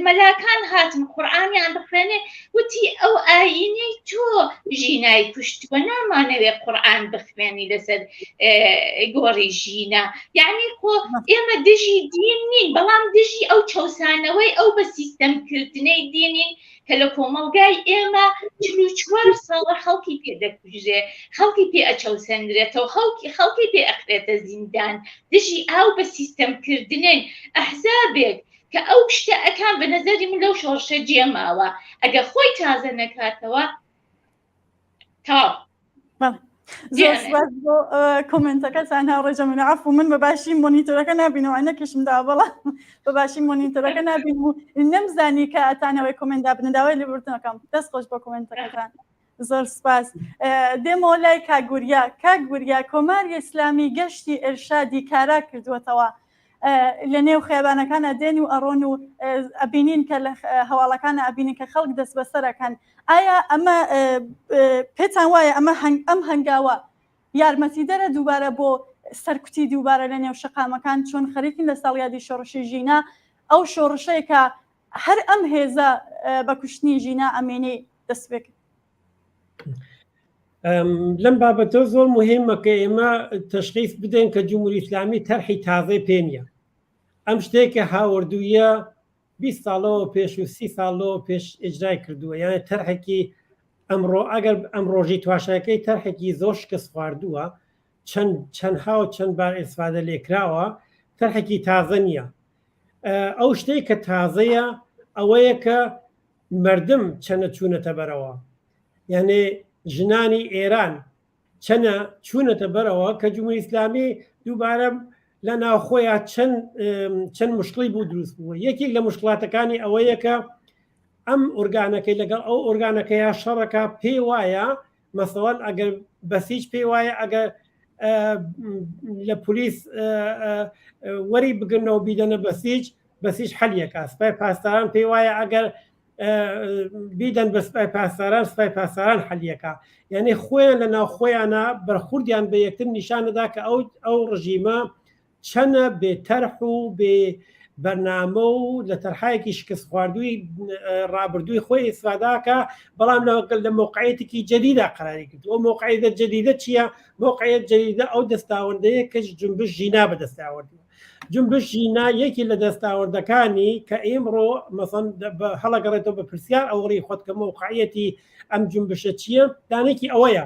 مەلاکان هاتن قورئانیان بخوێنێ وتی ئەو ئایینەی تۆ ژینای کوشتووە نامانەوێ قورئان بخوێنی لەسەر گۆڕی ژینا یعنی خۆ ئێمە دژی دین نین بەڵام دژی ئەو چەوسانەوەی ئەو بە سیستەمکردنەی دینین کە لە کۆمەڵگای ئێمە 44 ساڵە خەڵکی پێ دەکوژرێ خەڵکی پێ ئەچەوسێنرێتەوە خەڵکی خەڵکی پێ ئەخرێتە زیندان دژی ئاو بە سیستەمکردنین ئەحزابێک کە ئەو شتە ئەکان بە نەزەری من لەو شۆڕشە جێماوە ئەگە خۆی تازە نەکاتەوە تاو زۆر سپاس بۆ کۆمنتەکەتان هاوڕێ جەمیلە عەفو من بە باشی مۆنیتۆرەکە نابینەوە نەکەشم دا بەڵام بە باشی مۆنیتۆرەکە نابینم و نەمزانی کە ئەتانەوەی کۆمنت دابنە داوای لێبوردنەکەم دەست خۆش بۆ کۆمنتەکەتان زۆر سپاس دێمەوە لای کاک وریا کاک وریا کۆماری ئیسلامی گەشتی ئێرشادی کارا کردووەتەوە لە نێو خیابانەکانە دێن و ئەڕۆن و ئەبینین کە لە هەواڵەکانە ئەبینین کە خەڵک دەست بەسەرەکەن ئایا ئەمە پێتان وایە ئەمە ئەم هەنگاوە یارمەتیدەرە دووبارە بۆ سەرکوتی دووبارە لە نێو شەقامەکان چۆن خەریکین لە ساڵیادی شۆڕشی ژینا ئەو شۆڕشەیە کە هەر ئەم هێزە بە کوشتنی ژینا ئەمینی دەست پێ کرد. لەم بابەتە زۆر مهمە کە ئێمە تەشخیص بدەین کە جمهوری ئیسلامی تەرحی تازەی پێ نییە ئەم شتێکە هاوردوویە 20 ساڵەوە پێش و سی ساڵەوە پێش ئیجرای کردووە یانە تەرحێکی ئەمڕۆ ئەگەر ئەم ڕۆژی تواشەکەی تەرحێکی زۆر شکست خواردووە چەند چەندها و چەند بار ئیسفادە لێکراوە تەرحێکی تازە نییە ئەو شتێک کە تازەیە ئەوەیە کە مردم چەنە چوونەتە بەرەوە یانێ ژنانی ئێران چەنە چوونەتە بەرەوە کە جمهوری ئیسلامی دووبارە لە ناوخۆیان چەند چەند مشکلی بوو دروست بووە یەکێک لە مشکلاتەکانی ئەوەیە کە ئەم ئۆرگانەکەی لەگەڵ ئەو ئۆرگانەکەیا شەڕەکە پێی وایە مەسەڵەن ئەگەر بەسیج پێی وایە ئەگەر لە پلیس وەری بگرنەوە بیدەنە بەسیج بەسیج حەلیەکە سپای پاسداران پێی وایە ئەگەر بیدەن بە سپای پاسداران سپای پاسداران حەلیەکە یعنی خۆیان لە ناو خۆیانە بەرخوردیان بە یەکتر نیشانەدا کە ئەو ئەو ڕژیمە چەنە بێ تەرح و بێ بەرنامە و لە تەرحایەکی شکست خواردووی ڕابردووی خۆی ئیسفاداکە بەڵام لە مۆقعەتێکی جدیدا قراری کرد ئەو مۆقعەتە جدیدە چییە مۆقعەت جدیدە ئەو دەستاوەندەیە کە جنبش ژینا بەدەستاوردووە جنبش ژینا یەکی لە دەستاوردەکانی کە ئیمڕۆ مەسەن هەڵەگەڕێتەوە بە پرسیار ئەوڕی خۆت کە مۆقعەتی ئەم جنبشە چییە دانێکی ئەوەیە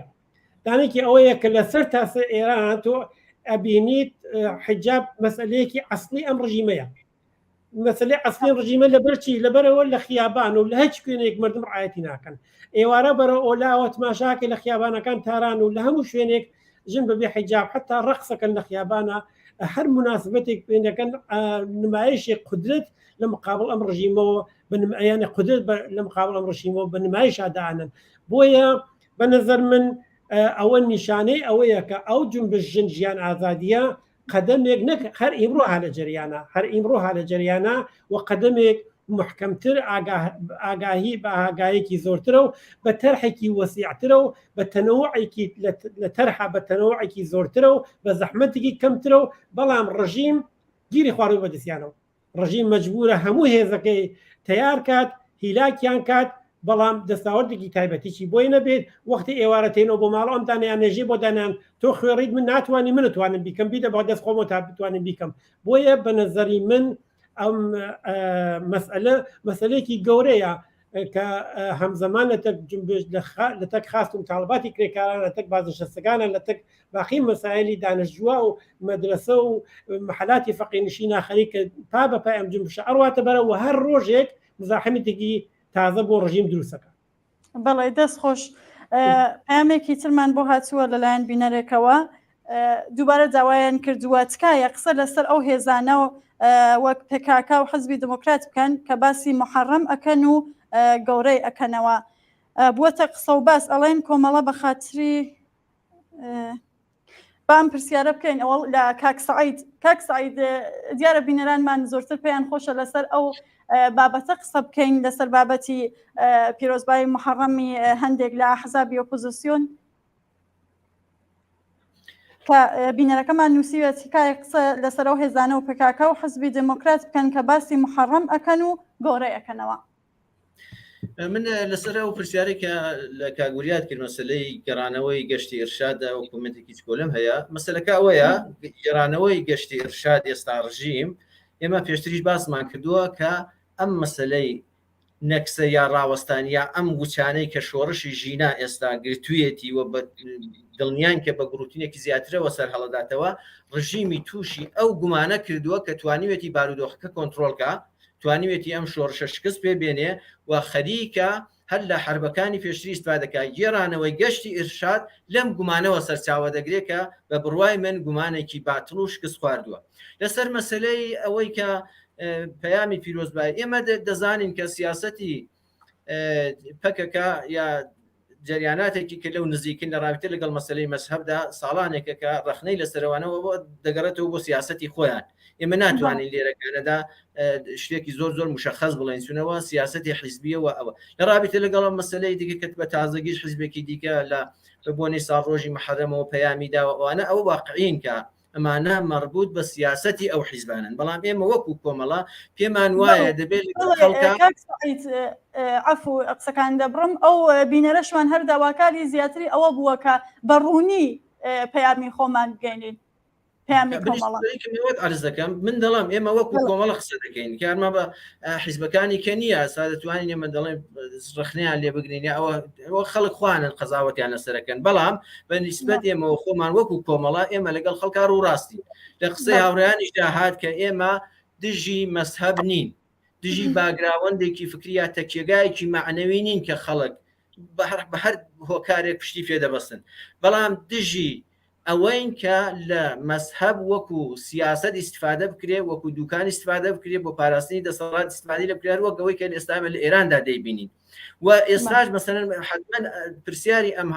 دانێکی ئەوەیە کە لەسەر تاسە ئێران تۆ ئەبینیت حجاب مەسلەیەکی ئەسلی ئەم ڕژیمەیە مەسلەی ئەسلی ڕژیمە لەبەرچی لەبەرەوە لە خیابان و لە هیچ کوێنێک مردم ڕایەتی ناکەن ئێوارە بەرە ئۆلاوە تماشاکە لە خیابانەکان تاران و لە هەموو شوێنێک ژن بەبێ حیجاب حتا ڕقسەکەن لە خیابانە هەر مناسبەتێک پێنەکەن نمایشی قدرت لە مقابل ئەم ڕژیمەوە بنمایانە قدرت لە مقابل ئەم ڕژیمەوە بە نمایشا دانن بۆیە بە نەزەر من ئەوە نیشانەی ئەوەیە کە ئەو جونبش ژن ژیان ئازادیە قەدەمێک نەک هەر ئیمڕۆ ها لە جەریانە هەر ئیمڕۆ ها لە جەریانە و قەدەمێک محکەمتر ئاگاهی بە ئاگایەکی زۆرترە و بە تەرحێکی وەسیعترە و بە تەنەوعێکی لە تەرحە بە تەنەوعێکی زۆرترە و بە زەحمەتێکی کەمترە و بەڵام ڕژیم گیری خواردوە بەدەستیانەوە ڕژیم مەجبورە هەموو هێزەکەی تەیار کات هیلاکیان کات بەڵام دەستاوردێکی تایبەتیی بۆی نەبێت وەختی ئێوارە تێنەوە بۆ ماڵ ئەم دانیان نێژی بۆ دانیان تۆ خوێڕیت من ناتوانانی من توانم بیکەم بیدە بە دەست خۆمەوە تا بتوانم بیکەم بۆیە بە نەزەری من ئەم مەسئلە مەسلەیەکی گەورەیە کە هەمزەمان لە تەک جنبش لە تەک خاست و تاڵباتی کرێکاران لە تەک بازنشەستەکانە لە تەک باقی مەسایلی دانشجووە و مەدرسە و محلاتی فەقینشینا خەریکە پا بە پای ئەم جنبشە ئەڕواتە بەرە و هەر ڕۆژێک مزاحمتێکی تازە بۆ ڕژیم دروستەکە. بەڵێ دەست خۆش پامێکی ترمان بۆ هاتووە لەلایەن بینەرێکەوە دووبارە داوایان کردووە تکایە قسە لەسەر ئەو هێزانە و وەک پکاکا و حزبی دموکرات بکەن کە باسی محەڕەم ئەکەن و گەورەی ئەکەنەوە بووەتە قسە و باس ئەڵێن کۆمەڵە بە خاتری بام پرسیارە بکەین ئەوە لە کاک سعید کاک سعید دیارە بینەرانمان زۆرتر پێیان خۆشە لەسەر ئەو بابەتە قسە بکەین لەسەر بابەتی پیرۆزبایی محەڕەمی هەندێک لە حەزابی ئۆپۆزیسیۆن کە بینەرەکەمان نووسیوە تکایە قسە لەسەر ئەو هێزانە و پکاکە و حزبی دێمۆکرات بکەن کە باسی محەڕەم ئەکەن و گۆڕێ ئەکەنەوە. من لەسەر ئەو پرسیارێک کە لە کاگوریات کرد مەسلەی گەڕانەوەی گەشتی ئرشادە و کۆمنتێکی چکۆلم هەیە مەسلەکە ئەوەیە گەڕانەوەی گەشتی ئرشاد ئێستا ڕژیم ئێمە پێشتریش باسمان کردووە کە ئەم مەسلەی نەکسە یا ڕاوەستان یا ئەم وچانەی کە شۆڕشی ژینا ئێستا گرتوویەتی و بە دڵنیان کە بە گڕوتینێکی زیاترەوە سەرهەڵەداتەوە ڕژیمی تووشی ئەو گومانە کردووە کە توانیوێتی بارودۆخەکە کۆنترۆڵکە توانیوێتی ئەم شۆڕشە شکست پێ بێنێ و خەریکە هەر لە حەربەکانی پێشتری ئیستفادەکا گێڕانەوەی گەشتی ئیرشاد لەم گومانەوە سەرچاوە دەگرێ کە بە بڕوای من گومانێکی باتڵ و شکست خواردووە لەسەر مەسەلەی ئەوەی کە پەیامی پیرۆزبایی ئێمە دەزانین کە سیاسەتی پەکەکە یا جریاناتێکی کە لەو نزیکن لە ڕابتە لەگەڵ مەسلەی مەذهبدا ساڵانێکە کە ڕەخنەی لەسەرەوانەوە بۆ دەگەڕێتەوە بۆ سیاسەتی خۆیان ئێمە ناتوانین لێرەکانەدا شتێکی زۆر زۆر مشخص بڵێن چونەوە سیاسەتی حیزبیەوە ئەوە لە ڕابتە لەگەڵ مەسلەی دیکە کە بە تازەگیش حیزبێکی دیکە لە بە بۆنەی ساڵڕۆژی محەرەمەوە پەیامی داوە ئەوانە ئەوە واقعین کە ئەمانە مەربوط بە سیاسەتی ئەو حیزبانن بەڵام ئێمە وەکو کۆمەڵە پێمان وایە دەبێت عفو قسەکان دەبڕم ئەو بینەرەشمان هەر داواکاری زیاتری ئەوە بووە کە بە ڕوونی پەیامی خۆمان بگەینین پەیامی کۆمەڵە عرض دەکەم من دەڵام ئێمە وەکو کۆمەڵە قسە دەکەین کارمە بە حیزبەکانی کە نییە سا دەتوانین ئێمە دەڵێن ڕخنیان لێ بگرین یا ئەوە ئەوە خەڵک خوانن قەزاوەتیان لەسەرەکەن بەڵام بە نیسبەت ئێمەوە خۆمان وەکو کۆمەڵە ئێمە لەگەڵ خەڵکار و ڕاستی لە قسەی هاوڕیانیشدا هات کە ئێمە دژی مەسهب نین دژی باگراوەندێکی فکری یا تەکیەگایەکی معنەوی نین کە خەڵک بە هەر هۆکارێک پشتی پێدەبەستن بەڵام دژی ئەوەین کە لە مەزهەب وەکو سیاسەت ئیستفادە بکرێ، وەکو دوکان ئیستفادە بکرێ، بۆ پاراستنی دەسەڵات ئیستفادەی لێ بکرێ، هەر وەک ئەوەی کە ئێستا ئێمە لە ئێراندا دەیبینین. و ئێستاش مەسەلەن حەتمەن پرسیاری ئەم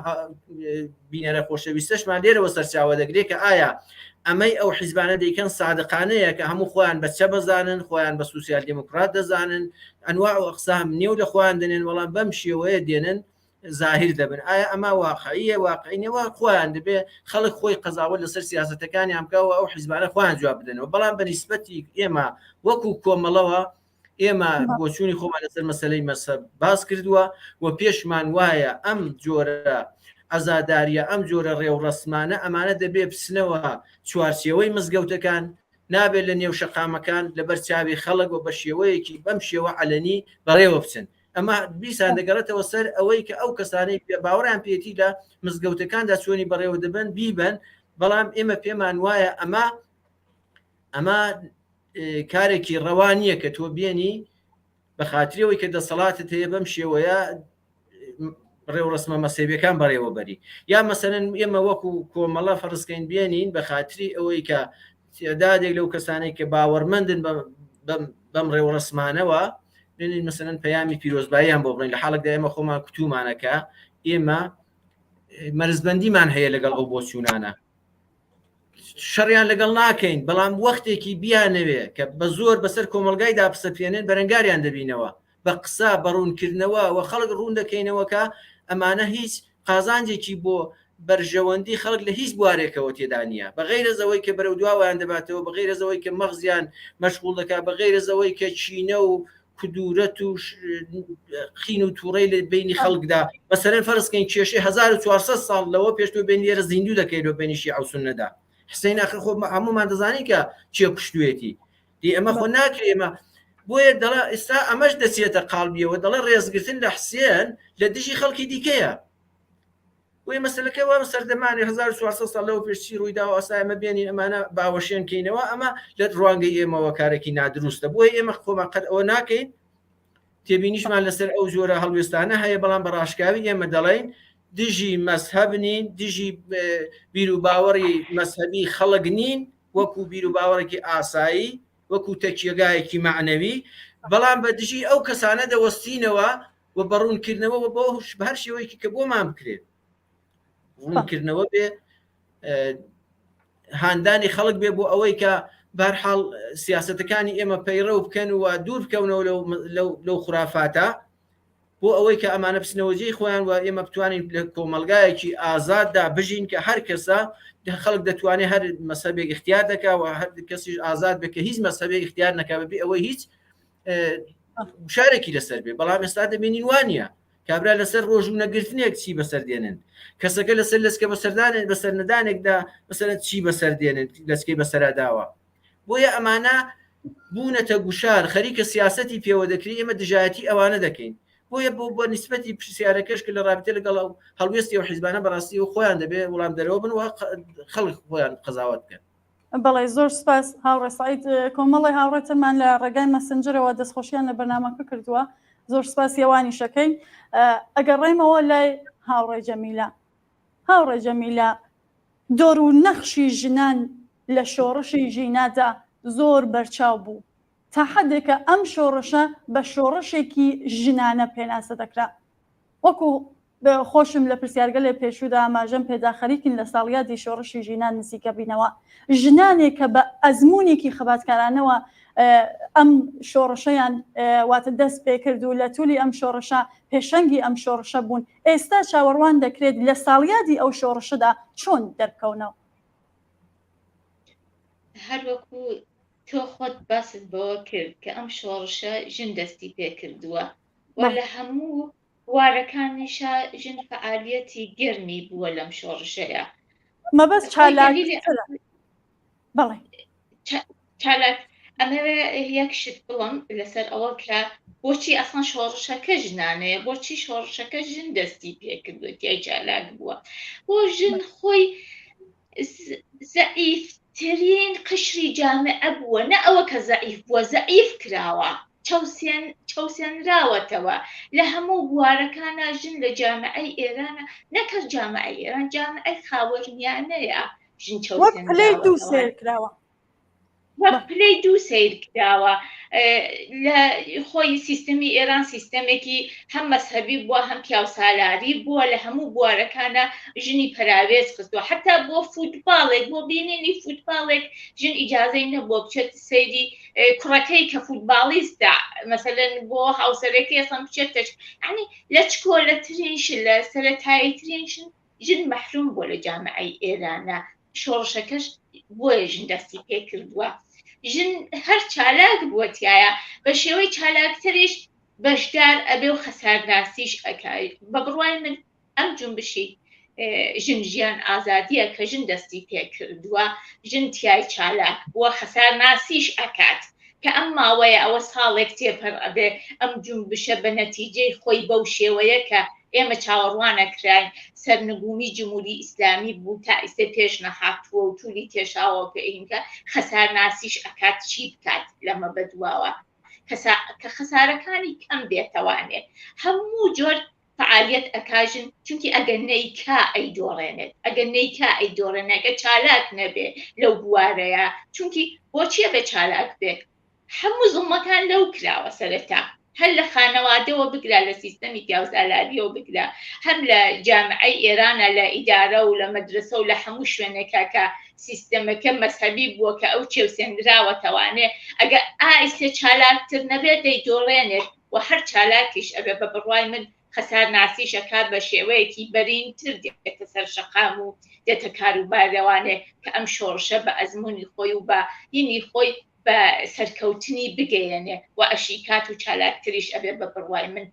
بینەرە خۆشەویستەشمان لێرەوە سەرچاوە دەگرێ کە ئایا ئەمەی ئەو حیزبانە دەیکەن سادقانەیە کە هەموو خۆیان بە چە بەزانن، خۆیان بە سوسیال دێموکرات دەزانن، ئەنواع و ئەقسام نێو لە خۆیان دەنێن، بەڵام بەم شێوەیە دێنن زاهیر دەبن ئایا ئەمە واقعیە واقعی نیە خۆیان دەبێ خەڵک خۆی قەزاوەت لەسەر سیاسەتەکانیان بکە و ئەو حیزبانە خۆیان جواب بدەنەوە بەڵام بە نیسبەتی ئێمە وەکو کۆمەڵەوە ئێمە بۆچوونی خۆمان لەسەر مەسلەی مەسەب باس کردووە و پێشمان وایە ئەم جۆرە عەزاداریە ئەم جۆرە ڕێوڕەسمانە ئەمانە دەبێ بچنەوە چوارچێوەی مزگەوتەکان نابێت لە نێو شەقامەکان لەبەر چاوی خەڵک و بە شێوەیەکی بەم شێوە عەلەنی بەڕێوە بچن ئەمە دیسان دەگەڕێتەوە سەر ئەوەی کە ئەو کەسانەی باوەڕیان پێیەتی لە مزگەوتەکاندا چۆنی بەڕێوە دەبەن بیبەن، بەڵام ئێمە پێمان وایە ئەمە ئەمە کارێکی ڕەوا نییە کە تۆ بێنی بە خاتری ئەوەی کە دەسەڵاتت هەیە بەم شێوەیە ڕێوڕسمە مەسەبیەکان بەڕێوەبەری یا مەسەرەن ئێمە وەکو کۆمەڵە فەرزکەین بێنین بە خاتری ئەوەی کە تعدادێک لەو کەسانەی کە باوەڕمەندن بەم ڕێوڕسمانەوە بێنین مەسەرەن پەیامی پیرۆزباییان بۆ بڵین لە حاڵێکدا ئێمە خۆمان کوتومانەکە ئێمە مەرزبەندیمان هەیە لەگەڵ ئەو بۆچوونانە شەڕیان لەگەڵ ناکەین بەڵام وەختێکی بیانەوێ کە بە زۆر بەسەر کۆمەلگای داپسەپێنن بەرەنگاریان دەبینەوە بە قسە بە ڕوونکردنەوە و خەڵک ڕوون دەکەینەوە کە ئەمانە هیچ قازانجێکی بۆ بەرژەوەندی خەڵک لە هیچ بوارێکەوە تێدا نییە بە غەیرەز ئەوەی کە بەرەو دواوەیان دەباتەوە بە غەیرەز ئەوەی کە مەغزیان مەشغوڵ دەکات بە غەیرەز ئەوەی کە کینە و کدورەت و قین و تووڕەی لە بینی خەڵکدا مەسەلەن فەرز کەین کێشەی 1400 ساڵ لەوە پێش تۆ بێن لێرە زیندوو دەکەیتەوە بینی شیعە و سوننەدا حسین ئاخر خۆ هەموومان دەزانین کە کێ کوشتوێتی دی ئەمە خۆ ناکرێ ئێمە بۆیە دەڵێ ئێستا ئەمەش دەچێتە قاڵبیەوە دەڵێ ڕێزگرتن لە حسێن لە دژی خەڵکی دیکەیە بۆیە مەسەلەکە وا سەردەمانی 1400 ساڵ لەوە پێش چی ڕوویداوە ئەسا ئێمە بێنین ئەمانە باوەشێن کەینەوە ئەمە لە ڕوانگەی ئێمەوە کارێکی نادروستە بۆیە ئێمە خۆمان قەت ئەوە ناکەین تێبینیشمان لەسەر ئەو جۆرە هەڵوێستانە هەیە بەڵام بە ڕاشکاوی ئێمە دەڵێین دژی مەزهەب نین دژی بیروباوەڕی مەزهەبی خەڵک نین وەکو بیروباوەڕێکی ئاسایی وەکو تەکیەگایەکی مەعنەوی بەڵام بە دژی ئەو کەسانە دەوەستینەوە و بە ڕوونکردنەوە و بۆ بە هەر شێوەیەکی کە بۆمان بکرێت ڕوونکردنەوە بێ هاندانی خەڵک بێ بۆ ئەوەی کە بارحاڵ سیاستەکانی ئێمە پەیڕەو بکەن و دوور بکەونەوە لەو خرافاتە بۆ ئەوەی کە ئەمانە بچنەوە جێی خۆیان و ئێمە بتوانین لە کۆمەڵگایەکی ئازاددا بژین کە هەر کەسە خەڵک دەتوانێت هەر مەسەبێک اختیار دەکا و هەر کەسیش ئازاد بێت کە هیچ مەسەبێک اختیار نەکا بەبێ ئەوەی هیچ گوشارێکی لەسەر بێ بەڵام ئێستا دەبینین وانە کابرا لەسەر ڕۆژ و نەگرتنێک چی بەسەر دێنن کەسەکە لەسەر لەسکە بەسەردانێت بەسەر نەدانێکدا بەسەر چی بەسەر دێنن لەسکەی بەسەرا داوە بۆیە ئەمانە بوونەتە گوشار خەریکە سیاسەتی پێوە دەکرێت ئێمە دژایەتی ئەوانە دەکەین بۆیە بۆ بۆ نیسبەتی پرسیارەکەش کە لە ڕابتە لەگەڵ ئەو هەڵوێستی ئەو حیزبانە بەڕاستی و خۆیان دەبێ وڵام دەرەوە بن و خەڵک خۆیان قەزاوەت بکەن. بەڵێ زۆر سپاس هاوڕێ سەعید کۆمەڵی هاوڕێترمان لە ڕێگای مەسنجەرەوە دەستخۆشیان لە بەرنامەکە کردووە زۆر سپاسی ئەوانیشەکەین ئەگەڕێمەوە لای هاوڕێ جەمیلە هاوڕێ جەمیلە دۆر و نەخشی ژنان لە شۆڕشی ژینادا زۆر بەرچاو بوو، تا حەدێک کە ئەم شۆڕشە بە شۆڕشێکی ژنانە پێناسە دەکرا. وەکو خۆشم لە پرسیارگەلێ پێشوودا ئاماژەم پێدا خەریکین لە ساڵیادی شۆڕشی ژینا نزیکە بینەوە. ژنانێک کە بە ئەزموونێکی خەباتکارانەوە ئەم شۆڕشەیان واتە دەست پێکرد و لە تولی ئەم شۆڕشە پێشەنگی ئەم شۆڕشە بوون، ئێستا چاوەڕوان دەکرێت لە ساڵیادی ئەو شۆڕشەدا چۆن دەربکەونەوە؟ هەر وەکو تۆ خۆت باست بەوە کرد کە ئەم شۆڕشە ژن دەستی پێکردووە و لە هەموو بوارەکانیشا ژن فەعالیەتی گەرمی بووە لەم شۆڕشەیە. مەبەست چالاکترە. بەڵێ. چالاک ئەمەوێ یەک شت بڵم لەسەر ئەوە کە بۆچی ئەسڵەن شۆڕشەکە ژنانەیە بۆچی شۆڕشەکە ژن دەستی پێکردووە تیای چالاک بووە بۆ ژن خۆی زەعیفترین قشری جامعە بووە نە ئەوە کە زەعیف بووە زەعیف کراوە. چەوسێن چەوسێنراوەتەوە لە هەموو بوارەکانا ژن لە جامعەی ئێرانە نەک هەر جامعەی ئێران جامعەی خاوەرمیانەیە ژن وەک پلەی دوو چەوسێنراوەتەوە سەیر کراوە. وەک پلەی دوو سەیر کراوە لە خۆی سیستەمی ئێران سیستەمێکی هەم مەزهەبی بووە هەم پیاوسالاری بووە لە هەموو بوارەکانە ژنی پەراوێز خستووە حتا بۆ فوتباڵێک بۆ بینینی فوتباڵێک ژن ئیجازەی نەبووە بچێت سەیری کوڕەکەی کە فوتباڵیستە مەسەلەن بۆ هاوسەرەکەی ئەسڵەن بچێت تەش یعنی لە چکۆلەترین شت لە سەرەتاییترین شت ژن مەحروم بووە لە جامعەی ئێرانە شۆڕشەکەش بۆیە ژن دەستی پێکردووە ژن هەر چالاک بووە تایە بە شێوەی چالاکتریش بەشدار ئەبێ و خەسارناسیش ئەکای بە بڕوای من ئەم جونبشی ژن ژیان ئازادیە کە ژن دەستی پێکردووە ژن تای چالاک بووە خەسارناسیش ئەکات کە ئەم ماوەیە ئەوە ساڵێک تێپەر ئەبێ ئەم جونبشە بە نەتیجەی خۆی بەو شێوەیە کە ئێمە چاوەڕوانەکراین سەرنگومی جمهوری ئیسلامی بوو تا ئیستێ پێش نەهاتووە و تولی کێشاوە کە ئینکە خەسارناسیش ئەکات چی بکات لەمە بەدواوە کە خەسارەکانی کەم بێتەوانێ هەموو جۆر فعالیت ئەکا ژن چونکی ئەگەر نەیکا ئەیدۆڕێنێت ئەگەر نەیکا ئەیدۆڕێنێت ئەگەر چالاک نەبێ لەو بوارەیە چونکی بۆچیە بێ چالاک بێ هەموو زوڵمەکان لەو کراوە سەرەتا هەر لە خانەوادەوە بگرە لە سیستەمی پیاوسالاریەوە بگرە هەم لە جامعەی ئێرانە لە ئیدارە و لە مەدرسە و لە هەموو شوێنێکە کە سیستەمەکە مەزهەبی بووە کە ئەو چێوسێنراوەتەوانێ ئەگە ئایسێ چالاکتر نەبێت دەیدۆڕێنێت و هەر چالاکیش ئەبێ بە بڕوای من خەسارناسیش ئەکات بە شێوەیەکی بەرینتر دێتە سەر شەقام و دێتە کاروبارەوانێ کە ئەم شۆڕشە بە ئەزموونی خۆی و بە هینی خۆی بە سەرکەوتنی بگەیەنێ و ئەشیکات و چالاکتریش ئەبێ بە بڕوای من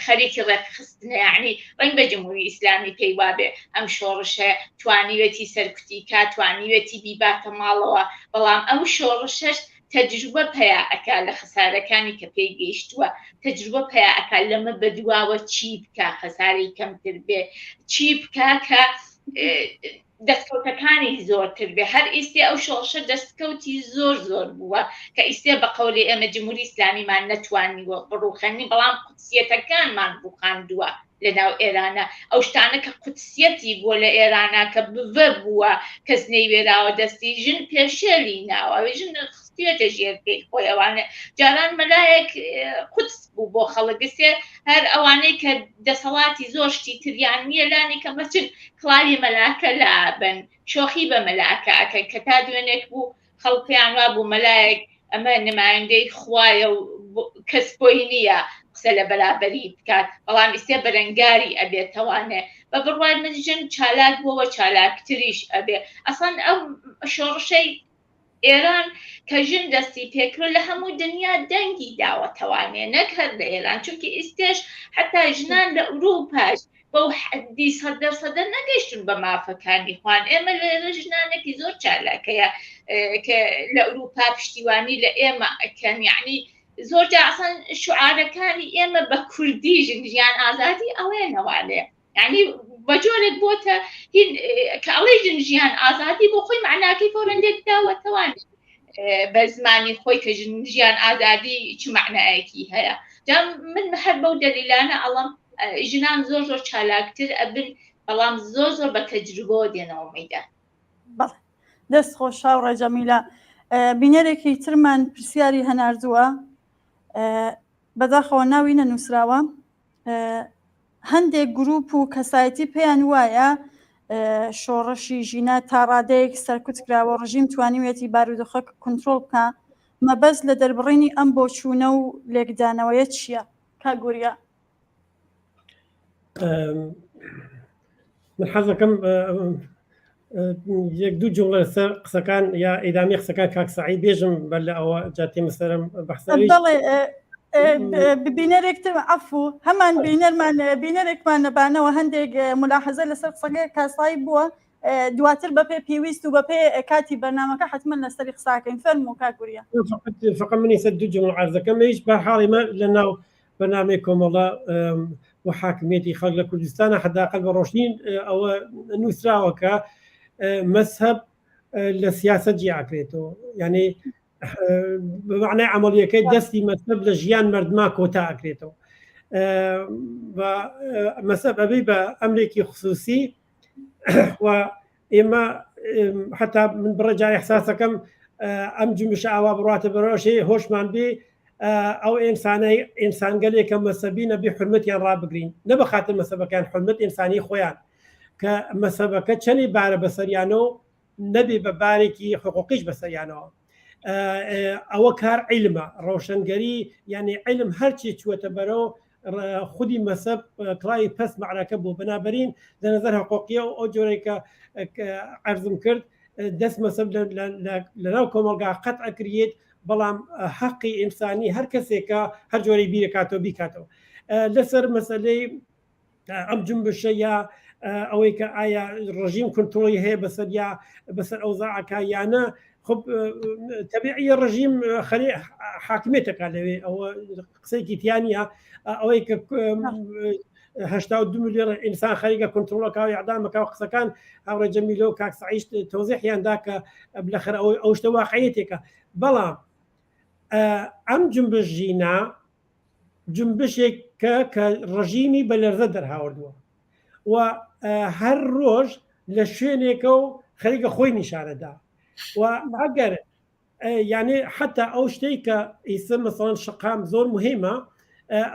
خەریکی ڕێکخستنە یعنی ڕەنگ بە جمهوری ئیسلامی پێی وابێ ئەم شۆڕشە توانیوێتی سەرکوتی کا توانیوێتی بیباتە ماڵەوە بەڵام ئەم شۆڕشەش تەجروبە پەیا ئەکا لە خەسارەکانی کە پێی گەیشتووە تەجروبە پەیا ئەکا لەمە بەدواوە چی بکا خەساری کەمتر بێ چی بکا کە دەستکەوتەکانی زۆرتر بێ هەر ئیستێ ئەو شۆڕشە دەستکەوتی زۆر زۆر بووە کە ئیستێ بە قەولی ئێمە جمهوری ئیسلامیمان نەتوانیوە بڕوخێنی بەڵام قودسیەتەکانمان ڕوخاندووە لە ناو ئێرانە ئەو شتانە کە قودسیەتی بووە لە ئێرانە کە بڤە بووە کەس نەیوێراوە دەستی ژن پێشێلی ناوە ژن خستوێتە ژێر پێی خۆی ئەوانە جاران مەلایەک قودس بوو بۆ خەڵک گسێ هەر ئەوانەی کە دەسەڵاتی زۆر شتی تریان نییە لانی کە مەچن کڵاوی مەلاکە لابن شۆخی بە مەلاکە ئەکەن کە تا دوێنێک بوو خەڵک پێیان وابوو مەلایەک ئەمە نمایندەی خوایە و کەس بۆی نییە قسە لە بەرابەری بکات بەڵام ئیستێ بەرەنگاری ئەبێتەوانێ بە بڕوای من ژن چالاک بۆوە چالاکتریش ئەبێ ئەسڵەن ئەم شۆڕشەی ئێران کە ژن دەستی پێکرد لە هەموو دنیا دەنگی داوەتەوانێ نەک هەر لە ئێران چونکی ئیستێش حتا ژنان لە ئەوروپاش بەو حەدی سەد دەرسەدە نەگەیشتون بە مافەکانی خوان ئێمە لێرە ژنانێکی زۆر چالاکەیە کە لە ئەوروپا پشتیوانی لە ئێمە ئەکەن یعنی زۆر جا ئەسڵەن شعارەکانی ئێمە بە کوردی ژن ژیان ئازادی ئەڵێنەوانێ یعنی بە جۆرێک بۆتە کە ئەڵێ ژن ژیان ئازادی بۆ خۆی معناکەی فۆرەندێک داوەتەوان بە زمانی خۆی کە ژن ژیان ئازادی چ معنایەکی هەیە جا من هەر بەو دەلیلانە ئەڵم ژنان زۆر زۆر چالاکتر ئەبن بەڵام زۆر زۆر بە تەجروبەوە دێنەوە مەیدان. بەڵێ دەست خۆش هاوڕێ جەمیلە بینەرێکی ترمان پرسیاری هەناردووە بەداخەوە ناوی نەنووسراوە هەندێک گروپ و کەسایەتی پێیان وایە شۆڕشی ژینا تا ڕادەیەک سەرکوت کراوە ڕژیم توانیویەتی بارودۆخەکە کنترۆڵ بکا مەبەست لە دەربڕینی ئەم بۆچوونە و لێکدانەوەیە چییە کاک وریا؟ من حەزەکەم یەک دوو جوڵە لەسەر قسەکان یا ئیدامی قسەکان کاک سعید بێژم بەر لە ئەوە جاتێمە سەرم بەحسەویش بەڵێ بینەرێک تر عەفو هەمان بینەرمان بینەرێکمان نەبانەوە هەندێک ملاحەزە لەسەر قسەکەی کاسایی بووە دواتر بەپێ پێویست و بەپێ کاتی بەرنامەکە حتمما لەسەری قساکەین فەرموو کاک وریا فقط فقط منی سەر دوو جملە عرض دەکەم هیچ بە حاڵی مە لە ناو بەرنامەی کۆمەڵە و حاکمیەتی خەڵک لە کوردستانە حداقل بە ڕۆشنی ئەوە نووسراوە کە مەزهەب لە سیاسەت جیاکرێتەوە یعنی. بەمانای عملیەکەی دەستی مەسەب لە ژیان مردما کۆتا ئەکرێتەوە مەسەب ئەبی بە ئەمرێکی خصوصی و ئێمە حتا من بڕە جار احساسەکەم ئەم جمبشە ئاوا بڕاتە بەرەوەشێ هۆشمان بێ ئەو ئینسانەی ئینسانگەلێکە مەسەبی نەبی حرمەتیان ڕابگرین نە بە خاطر مەسەبەکان حرمەت ئینسانی خۆیان کە مەسەبەکە چەنی بارە بەسەریانەوە نەبێ بە بارێکی حقوقیش بەسەریانەوە ئەوە کار عیلمە ڕەوشەنگەری یعنی علم هەرچی چووەتە بەرەو خودی مەسەب کڵاوی پەس مەعرەکە بوو بەنابەرین لە نظر حقوقیە و ئەو جۆرێک کە عەرزم کرد دەست مەسەب لەناو کۆمەڵگا قەت ئەکریێت بەڵام حەقی ئینسانی هەر کەسێکە هەر جۆرەی بیرەکاتەوە بیکاتەوە لەسەر مەسلەی ئەم جنبشە یا ئەوەی کە ئایا ڕژیم کنترۆڵی هەیە بەسەر یا بەسەر ئەوزاعەکە یانە خب تەبیعیە ڕژیم خەری حاکمێتەکە لەوێ ئەوە قسەیەکی تیانە ئەوەی کە 82 میلیۆن ئینسان خەریکە کنترۆڵەکە و ئەعدامەکە و قسەکان هاوڕێ جەمیلۆ کاک سعیش تۆزیحیان دا کە بلەخەر ئەوەی ئەو شتە واقعیەتێکە بەڵام ئەم جنبش ژینا جنبشێک کە کە ڕژیمی بە لەرزە دەرهاوردووە و هەر ڕۆژ لە شوێنێکە و خەریکە خۆی نیشانەدا و ئەگەر یعنی حتا ئەو شتێک کە ئیسە مەسەڵەن شقام زۆر مهمە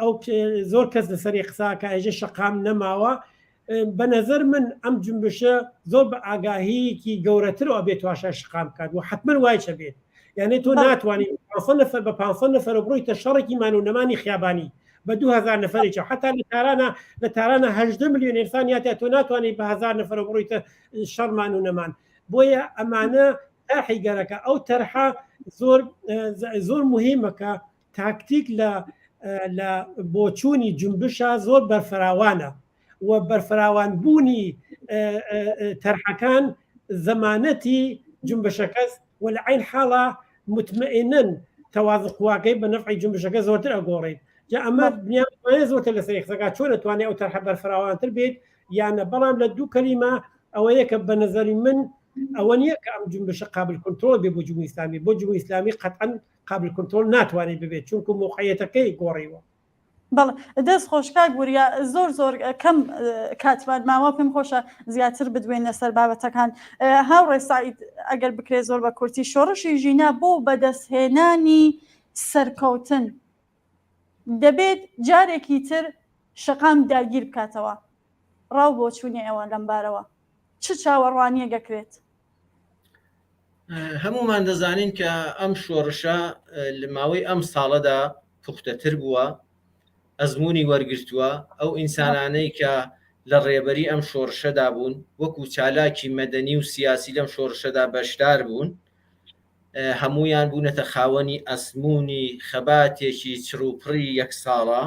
ئەو زۆر کەس لەسەری قساکە ئێژە شقام نەماوە بە نەزەر من ئەم جنبشە زۆر بە ئاگاهیەکی گەورەترەوە بێت تواشای شقام بکات و حتمما وای چەبێت یعنی تۆ ناتوانانی 500 نەفەر بە 500 نەفەر بڕۆیتە شەڕێکی مان و نەمانی خیابانی بە 2000 نەفەرێکی حتا لە تارانە لە تارانە 18 میلیۆن ئینسان یاتیا تۆ ناتوانانی بە هزار نەفەر بڕۆیتە شەڕمان و نەمان بۆیە ئەمانە تەرحی گەرەکە ئەو تەرحە زۆر زۆر مهمە کە تاکتیک لە لە بۆچوونی جنبشە زۆر بەرفراوانە و بەرفراوان بوونی تەرحەکان زەمانەتی جنبشەکەس و لە عین حاڵە مطمئنن تەوازن قواکەی بە نەفعی جنبشەکە زۆرتر ئەگۆڕێت جا ئەمە بنیان زۆرتر لەسەری قسەکە چۆن ئەتوانێت ئەو تەرحە بەرفراوانتر بێت یانە بەڵام لە دوو کەلیمە ئەوەیە کە بە نظری من ئەوە نییە کە ئەم جنبشە قابل کنترۆل بێ بۆ جمهوری ئیسلامی بۆ جمهوری ئیسلامی قەتعەن قابل کنترۆل ناتوانێت ببێت چونکو موقعیەتەکەی گۆڕیوە. بەڵێ دەست خۆش کاک وریا زۆر زۆر کەم کاتمان ماوە پێم خۆشە زیاتر بدوێن لەسەر بابەتەکان هاوڕێ سعید ئەگەر بکرێت زۆر بە کورتی شۆڕشی ژینا بۆ بەدەستهێنانی سەرکەوتن دەبێت جارێکی تر شەقام داگیر بکاتەوە ڕاو بۆچوونی ئێوە لەمبارەوە چ چاوەڕوانییەک ئەکرێت؟ هەمومان دەزانین کە ئەم شۆڕشە لە ماوەی ئەم ساڵەدا پوختەتر بووە ئەزمموی وەرگرتووە ئەو ئینسانانەی کە لە ڕێبەری ئەم شۆڕشەدا بوون وەکو چالاکی مەدەنی و سیاسی لەم شۆڕشەدا بەشدار بوون هەمویان بوونەتە خاوەنی ئەزمموی خەباتێکی چڕوپڕی یەک ساڵە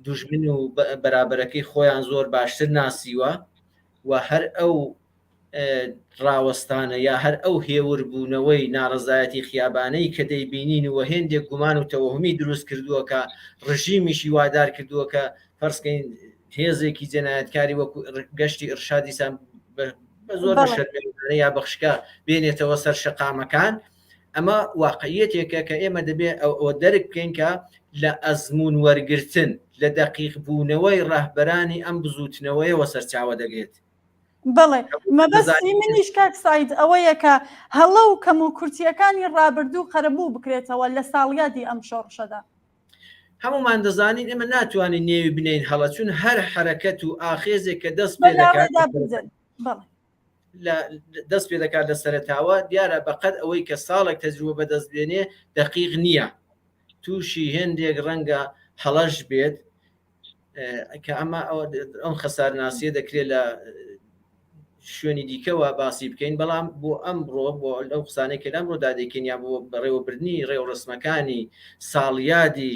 دوژمن و بەرابەرەکەی خۆیان زۆر باشتر ناسیوە و هەر ئەو ڕاوەستانە یا هەر ئەو هێوربوونەوەی ناڕەزایەتی خیابانەی کە دەیبینین و هێندێک گومان و تەوەهمی دروست کردووە کە ڕژیمیشی وادار کردووە کە فەرزکەین هێزێکی جەنایەتکاری وەکو گەشتی ئرشادیسان بە زۆر بە شەرمێنانە یا بەخشکە بێنێتەوە سەر شەقامەکان ئەمە واقعیەتێکە کە ئێمە دەبێ ئەوە دەرک بکەین کە لە ئەزموون وەرگرتن لە دەقیق بوونەوەی ڕەهبەرانی ئەم بزووتنەوەیەوە سەرچاوە دەگرێت. بەڵێ مەبەستی منیش کاک سعید ئەوەیە کە هەڵە و کەم و کورتیەکانی ڕابردوو قەرەبوو بکرێتەوە لە ساڵیادی ئەم شۆڕشەدا. هەمومان دەزانین ئێمە ناتوانین نێوی بنێین هەڵە چون هەر حەرەکەت و ئاخێزێک کە دەست پێ دەکات لە دەست پێ دەکات لە سەرەتاوە دیارە بەقەد ئەوەی کە ساڵێک تەجروبە بەدەست بێنێ دەقیق نییە تووشی هێندێک ڕەنگە هەڵەش بێت کە ئەمە ئەم خەسارناسیە دەکرێت لە شوێنی دیکەوە باسی بکەین بەڵام بۆ ئەمڕۆ بۆ لەو قسانەی کە لەمڕۆدا دەیکەین یا بۆ بەڕێوەبردنی ڕێوڕسمەکانی ساڵیادی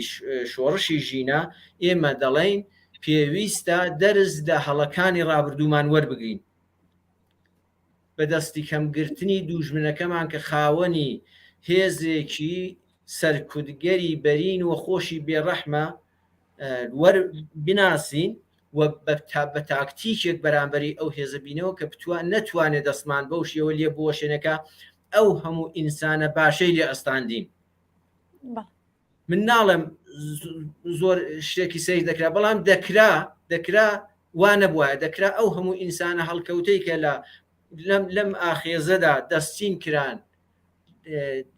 شۆڕشی ژینا ئێمە دەڵێین پێویستە دەرس لە هەڵەکانی ڕابردوومان وەربگرین بە دەستی کەمگرتنی دووژمنەکەمان کە خاوەنی هێزێکی سەرکوتگەری بەرین و خۆشی بێڕەحمە وەر بناسین و بە تاکتیکێک بەرامبەری ئەو هێزە بینەوە کە بتوان نەتوانێت دەستمان بەو شێوە لێ بوەشێنەکە. ئەو هەموو ئینسانە باشەی لێ ئەستاندین. من ناڵێم زۆر شتێکی سیر دەکرا بەڵام دەکرا دەکرا وا نەبوایە دەکرا ئەو هەموو ئینسانە هەڵکەوتەی کە لە لەم لەم ئاخێزەدا دەستچین کران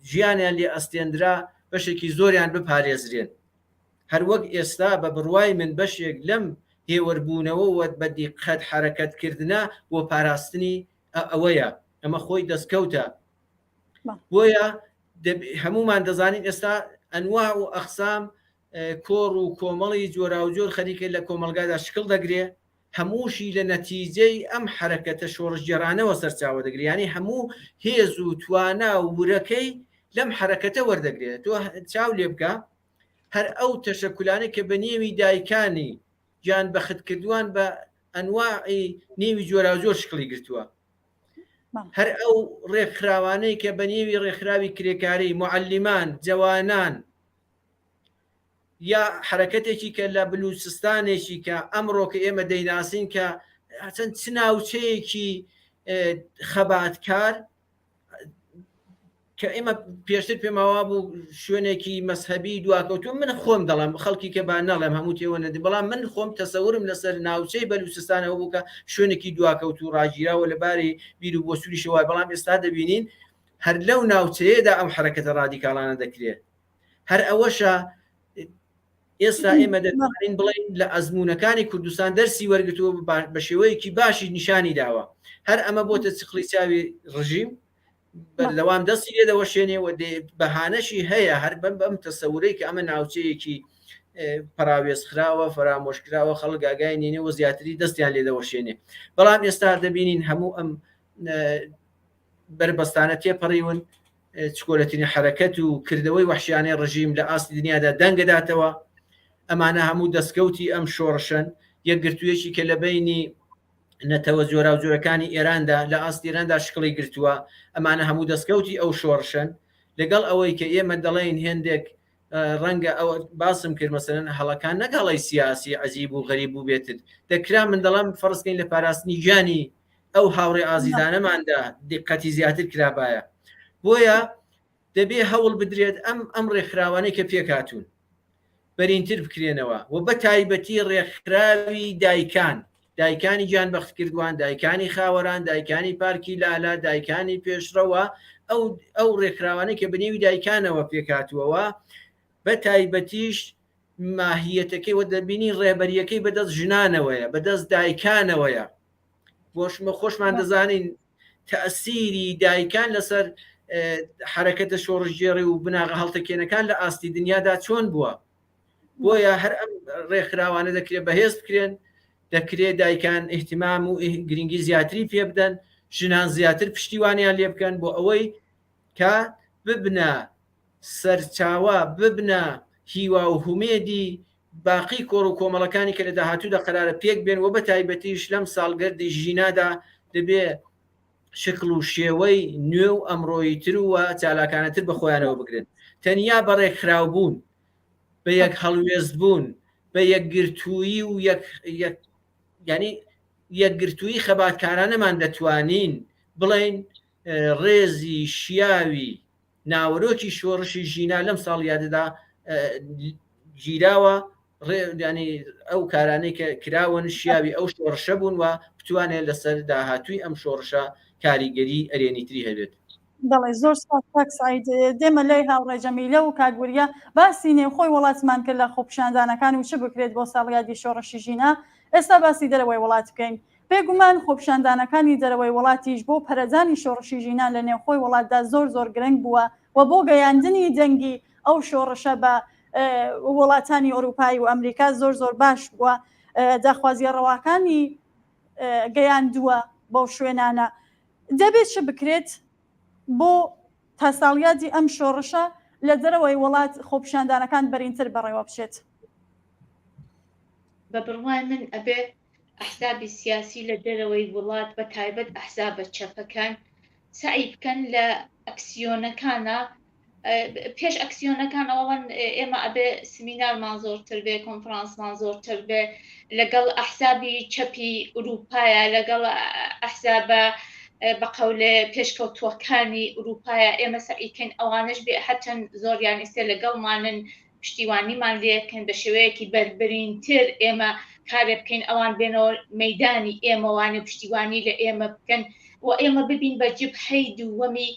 ژیانیان لێ ئەستێندرا بەشێکی زۆریان بپارێزرێن هەروەک ئێستا بە بڕوای من بەشێک لەم هێوەربوونەوە و بە دیقەت حەرەکەتکردنە بۆ پاراستنی ئەوەیە ئەمە خۆی دەستکەوتە بۆیە هەمومان دەزانین ئێستا ئەنوا و ئەقسام کۆڕ و کۆمەڵی جۆراوجۆر خەریکە لە کۆمەڵگادا شکڵ دەگرێ هەمووشی لە نەتیجەی ئەم حەرەکەتە شۆڕشگێڕانەوە سەرچاوە دەگرێ یانی هەموو هێز و توانا و ورەکەی لەم حەرەکەتە وەردەگرێت تۆ چاو لێ بکە هەر ئەو تەشەکولانەی کە بە نێوی دایکانی گیان بەختکردوان بە ئەنواعی نێوی جۆراوجۆر شکڵی گرتووە هەر ئەو ڕێکخراوانەی کە بە نێوی ڕێکخراوی کرێکاری معلیمان جەوانان یا حرەکەتێکی کە لە بلوچستانێکی کە ئەمڕۆ کە ئێمە دەیناسین کە چەند چ ناوچەیەکی خەباتکار کە ئێمە پێشتر پێماوا بوو شوێنێکی مەسهبی دواکەوتو من خۆم دەڵێم خەڵکی کە با نەڵێم هەموو تێوە نەدی بەڵام من خۆم تەسەورم لەسەر ناوچەی بەلوچستانەوە بوو کە شوێنێکی دواکەوت و ڕاگیراوە لەبارەی بیر و بۆچوونیشەوە بەڵام ئێستا دەبینین هەر لەو ناوچەیەدا ئەم حرەکەتە ڕادیکاڵانە دەکرێت هەر ئەوەشە ئێستا ئێمە دەتوانین بڵێین لە ئەزموونەکانی کوردستان دەرسی وەرگتووە بە شێوەیەکی باشی نیشانی داوە هەر ئەمە بۆتە چقڵی چاوی ڕژیم بەردەوام دەستی لێ دەوەشێنێ و بەهانەشی هەیە هەر بەم بەم تەسەورەی کە ئەمە ناوچەیەکی پەراوێز خراوە فەرامۆشکراوە خەڵک ئاگای نینێ و زیاتری دەستیان لێ دەوەشێنێ بەڵام ئێستا دەبینین هەموو ئەم بەربەستانە تێپەڕیون چکۆلەترین حەرەکەت و کردەوەی وەحشیانەی ڕژیم لە ئاستی دنیادا دەنگەداتەوە ئەمانە هەموو دەستکەوتی ئەم شۆڕشەن یەکگرتوویەکی کە لە بینی نەتەوە جۆراوجۆرەکانی ئێراندا لە ئاستی ئێراندا شکڵی گرتووە ئەمانە هەموو دەستکەوتی ئەو شۆڕشەن لەگەڵ ئەوەی کە ئێمە دەڵێین هێندێک ڕەنگە ئەوە باسم کرد مەسەلەن هەڵەکان نەک هەڵەی سیاسی عەجیب و غەریب بوو بێتت دەکرا من دەڵێم فەرزکەین لە پاراستنی گیانی ئەو هاوڕێ ئازیزانەماندا دیقەتی زیاتر کرابایە بۆیە دەبێ هەوڵ بدرێت ئەم ئەم ڕێکخراوانەی کە پێکهاتوون بەرینتر بکرێنەوە و بە تایبەتی ڕێکخراوی دایکان دایکانی گیانبەختکردوان دایکانی خاوەران دایکانی پارکی لالە دایکانی پێشڕەوە ئەو ئەو ڕێکخراوانەی کە بەنێوی دایکانەوە پێکهاتووەوە بە تایبەتیش ماهیەتەکەی وە دەبینی ڕێبەریەکەی بەدەست ژنانەوەیە بەدەست دایکانەوەیە بۆشمە خۆشمان دەزانین تەئسیری دایکان لەسەر حرەکەتە شۆڕشگێڕی و بناغە هەڵتەکێنەکان لە ئاستی دنیادا چۆن بووە بۆیە هەر ئەم ڕێکخراوانە دەکرێت بەهێز بکرێن دەکرێت دایکان احتمام و گرنگی زیاتری پێ بدەن ژنان زیاتر پشتیوانیان لێ بکەن بۆ ئەوەی کە ببنە سەرچاوە ببنە هیوا و هومێدی باقی کۆڕ و کۆمەڵەکانی کە لە داهاتوودا قەرارە پێک بێن و بە تایبەتیش لەم ساڵگەردی ژینادا دەبێ شکڵ و شێوەی نوێ و ئەمڕۆییتر و چالاکانەتر بە خۆیانەوە بگرن. تەنیا بە ڕێکخراوبوون، بە یەک هەڵوێست بوون، بە یەکگرتوویی و یەک یەک یانی یەکگرتوویی خەباتکارانەمان دەتوانین بڵێین ڕێزی شیاوی ناوەرۆکی شۆڕشی ژینا لەم ساڵیادەدا گیراوە ینی ئەو کارانەی کە کراون شیاوی ئەو شۆڕشە بوون و بتوانێت لەسەر داهاتووی ئەم شۆڕشە کاریگەری ئەرێنیتری هەبێت. بەڵێ زۆر سپاس کاک سعید دێمە لای هاوڕێ جەمیلە و کاک وریا باسی نێوخۆی وڵاتمان کرد لە خۆپیشاندانەکان و چ بکرێت بۆ ساڵیادی شۆڕشی ژینا ئێستا باسی دەرەوەی وڵات بکەین بێگومان خۆپیشاندانەکانی دەرەوەی وڵاتیش بۆ پەرەدانی شۆڕشی ژینا لە نێوخۆی وڵاتدا زۆر زۆر گرنگ بووە و بۆ گەیاندنی دەنگی ئەو شۆڕشە بە وڵاتانی ئەوروپایی و ئەمریکا زۆر زۆر باش بووە داخوازیە ڕەواکانی گەیاندووە بەو شوێنانە دەبێت چ بکرێت بۆ تا ساڵیادی ئەم شۆڕشە لە دەرەوەی وڵات خۆپیشاندانەکان بەرینتر بەڕێوە بچێت؟ بە بڕوای من ئەبێ ئەحزابی سیاسی لە دەرەوەی وڵات بە تایبەت ئەحزابە چەپەکان سەعی بکەن لە ئەکسیۆنەکانە پێش ئەکسیۆنەکان ئەوەن ئێمە ئەبێ سمینارمان زۆرتر بێ کۆنفرانسمان زۆرتر بێ لەگەڵ ئەحزابی چەپی ئوروپایە لەگەڵ ئەحزابە. بە قەولێ پێشکەوتووەکانی ئورووپایە ئێمە سەعیکەین ئەوانەش بێ هەرچەند زۆریان ئیستێ لەگەڵمانن پشتیوانیمان لێکەن بە شێوەیەکی بەربرینتر ئێمە کارێ بکەین ئەوان بێنەوە مەدانی ئێمەوانێ پشتیوانی لە ئێمە بکەن و ئێمە ببین بە جبهەی دووەمی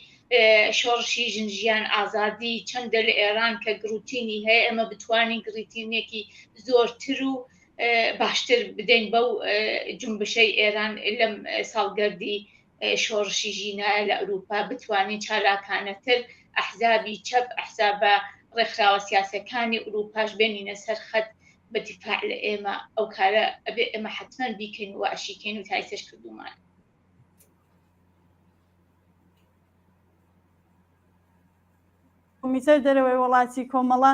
شۆڕشی ژن ژیان ئازادی چەندە لە ئێران کە گڕوتینی هەیە ئێمە بتوانین گڕیتینێکی زۆرتر و باشتر بدەین بەو جونبشەی ئێران لەم ساڵگەردی شۆڕشی ژینایە لە ئەوروپا بتوانین چالاکانەتر ئەحزابی چەپ ئەحزابە ڕێکخراوە سیاسەکانی ئەوروپاش بێنینە سەر خەت بە دیفاع لە ئێمە ئەو کارە ئەبێ ئێمە حتمما بیکەین و ئەشیکەین و تایسەش کردومان. کۆمیتەی دەرەوەی وڵاتی کۆمەڵە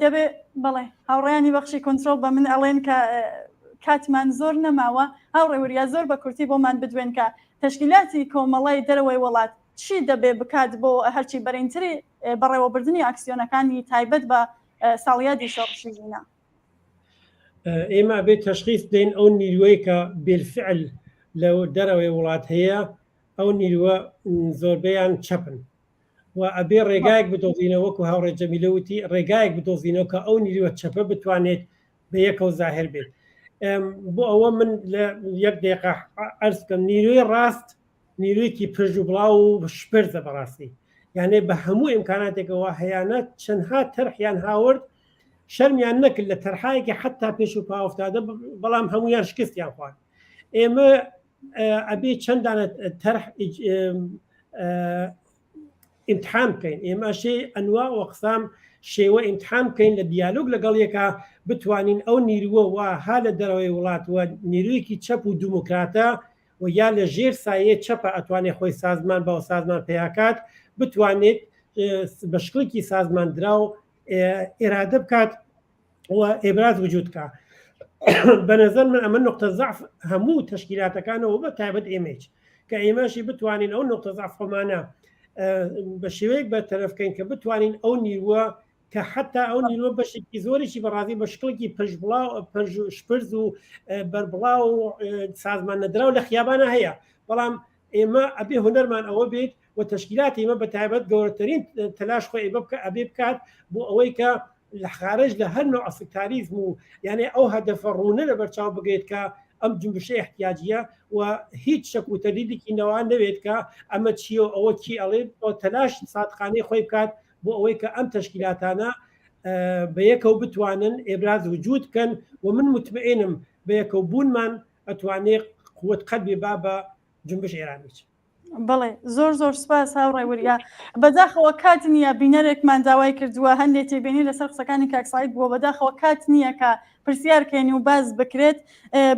دەبێ بەڵێ هاوڕێیانی بەخشی کۆنترۆڵ بە من ئەڵێن کە کاتمان زۆر نەماوە هاوڕێ وریا زۆر بە کورتی بۆمان بدوێن کە تەشکیلاتی کۆمەڵی دەرەوەی وڵات چی دەبێ بکات بۆ هەرچی بەرینتری بەڕێوەبردنی ئاکسیۆنەکانی تایبەت بە ساڵیادی شۆڕشی ژینا. ئێمە ئەبێت تەشخیص بدەین ئەو نیروەی کە بالفعل لە دەرەوەی وڵات هەیە ئەو نیروە زۆربەیان چەپن و ئەبێ ڕێگایەک بدۆزینەوە وەکو هاوڕێ جەمیلە وتی ڕێگایەک بدۆزینەوە کە ئەو نیروە چەپە بتوانێت بە یەکەوە زاهر بێت بۆ ئەوە من لە یەک دقیقە عەرز بکەم نیروی ڕاست نیرویەکی پرژ و بڵاو و شپرزە بەڕاستی یانێ بە هەموو ئیمکاناتێکەوە هەیانە چەندها تەرحیان هاورد شەرمیان نەکرد لە تەرحایەکی حتا پێش و پاوەفتادە بەڵام هەمویان شکستیان خوارد ئێمە ئەبێ چەندانە تەرح ئیمتحان بکەین ئێمە شێ ئەنوا وەقسام شێوە ئیمتحان بکەین لە دیالۆگ لەگەڵ یەکا بتوانین ئەو نیروە وا ها لە دەرەوەی وڵات وە نیرویەکی چەپ و دیموکراتە و یا لە ژێر سایەی چەپە ئەتوانێت خۆی سازمان بە سازمان پیاکات بتوانێت بە شکڵێکی سازمان دراو ئێرادە بکات و ئێبراز وجود کا بە نظر من ئەمە نقطە زەعف هەموو تەشکیلاتەکانەوە بە تایبەت ئێمەیچ کە ئێمەشی بتوانین ئەو نقطە زەعف خۆمانە بە شێوەیەک بە تەرەفکەین کە بتوانین ئەو نیروە کە حتا ئەو نیروە بەشێکی زۆریشی بەڕازی بە شکڵێکی پرژبڵاو شپرز و بەربڵاو و سازمان نەدراو لە خیابانە هەیە بەڵام ئێمە ئەبێ هونەرمان ئەوە بێت و تەشکیلاتی ئێمە بە تایبەت گەورەترین تەلاش خۆی ئێمە بکە ئەبێ بکات بۆ ئەوەی کە لە خارج لە هەر نوع سکتاریزم و یانێ ئەو هەدەفە ڕوونە لە بەرچاو بگرێت کە ئەم جنبشە احتیاجیە و هیچ شک و تەردیدێکی نەوان نەوێت کە ئەمە چییە و ئەوە کی ئەڵێ بۆ تەلاش سادقانەی خۆی بکات بۆ ئەوەی کە ئەم تەشکیلاتانە بە یەکەوە بتوانن ئێبراز وجود بکەن و من مطمئنم بە یەکەوە بوونمان ئەتوانێ قوت قەلبی با بە جنبش ئێرانیچ. بەڵێ زۆر زۆر سپاس هاوڕێ وریا بەداخەوە کات نییە بینەرێکمان داوای کردووە هەندێک تێبینی لەسەر قسەکانی کاک سعید بووە بەداخەوە کات نییە کە پرسیارکەین و باز بکرێت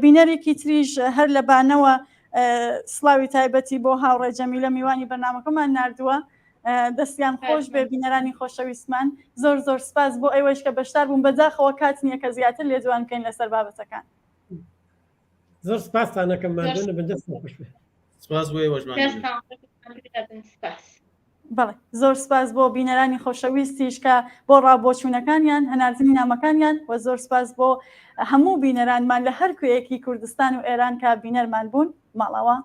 بینەرێکی تریش هەر لە بانەوە سڵاوی تایبەتی بۆ هاوڕێ جەمیلە میوانی بەرنامەکەمان ناردووە دەستیان خۆش بێ بینەرانی خۆشەویستمان زۆر زۆر سپاس بۆ ئێوەش کە بەشدار بوون بەداخەوە کات نییە کە زیاتر لێدوان بکەین لەسەر بابەتەکان زۆر سپاستان ئەکەم ماندوو نەبن دەستتان خۆش بێ. سپاس بۆ ئێوەش ماندوو نەبن. دەستتان خۆش ماندوو نەبن سپاس. بەڵێ زۆر سپاس بۆ بینەرانی خۆشەویستیش کە بۆ ڕابۆچوونەکانیان هەناردنی نامەکانیان و زۆر سپاس بۆ هەموو بینەرانمان لە هەر کوێیەکی کوردستان و ئێران کە بینەرمان بوون ماڵاوا.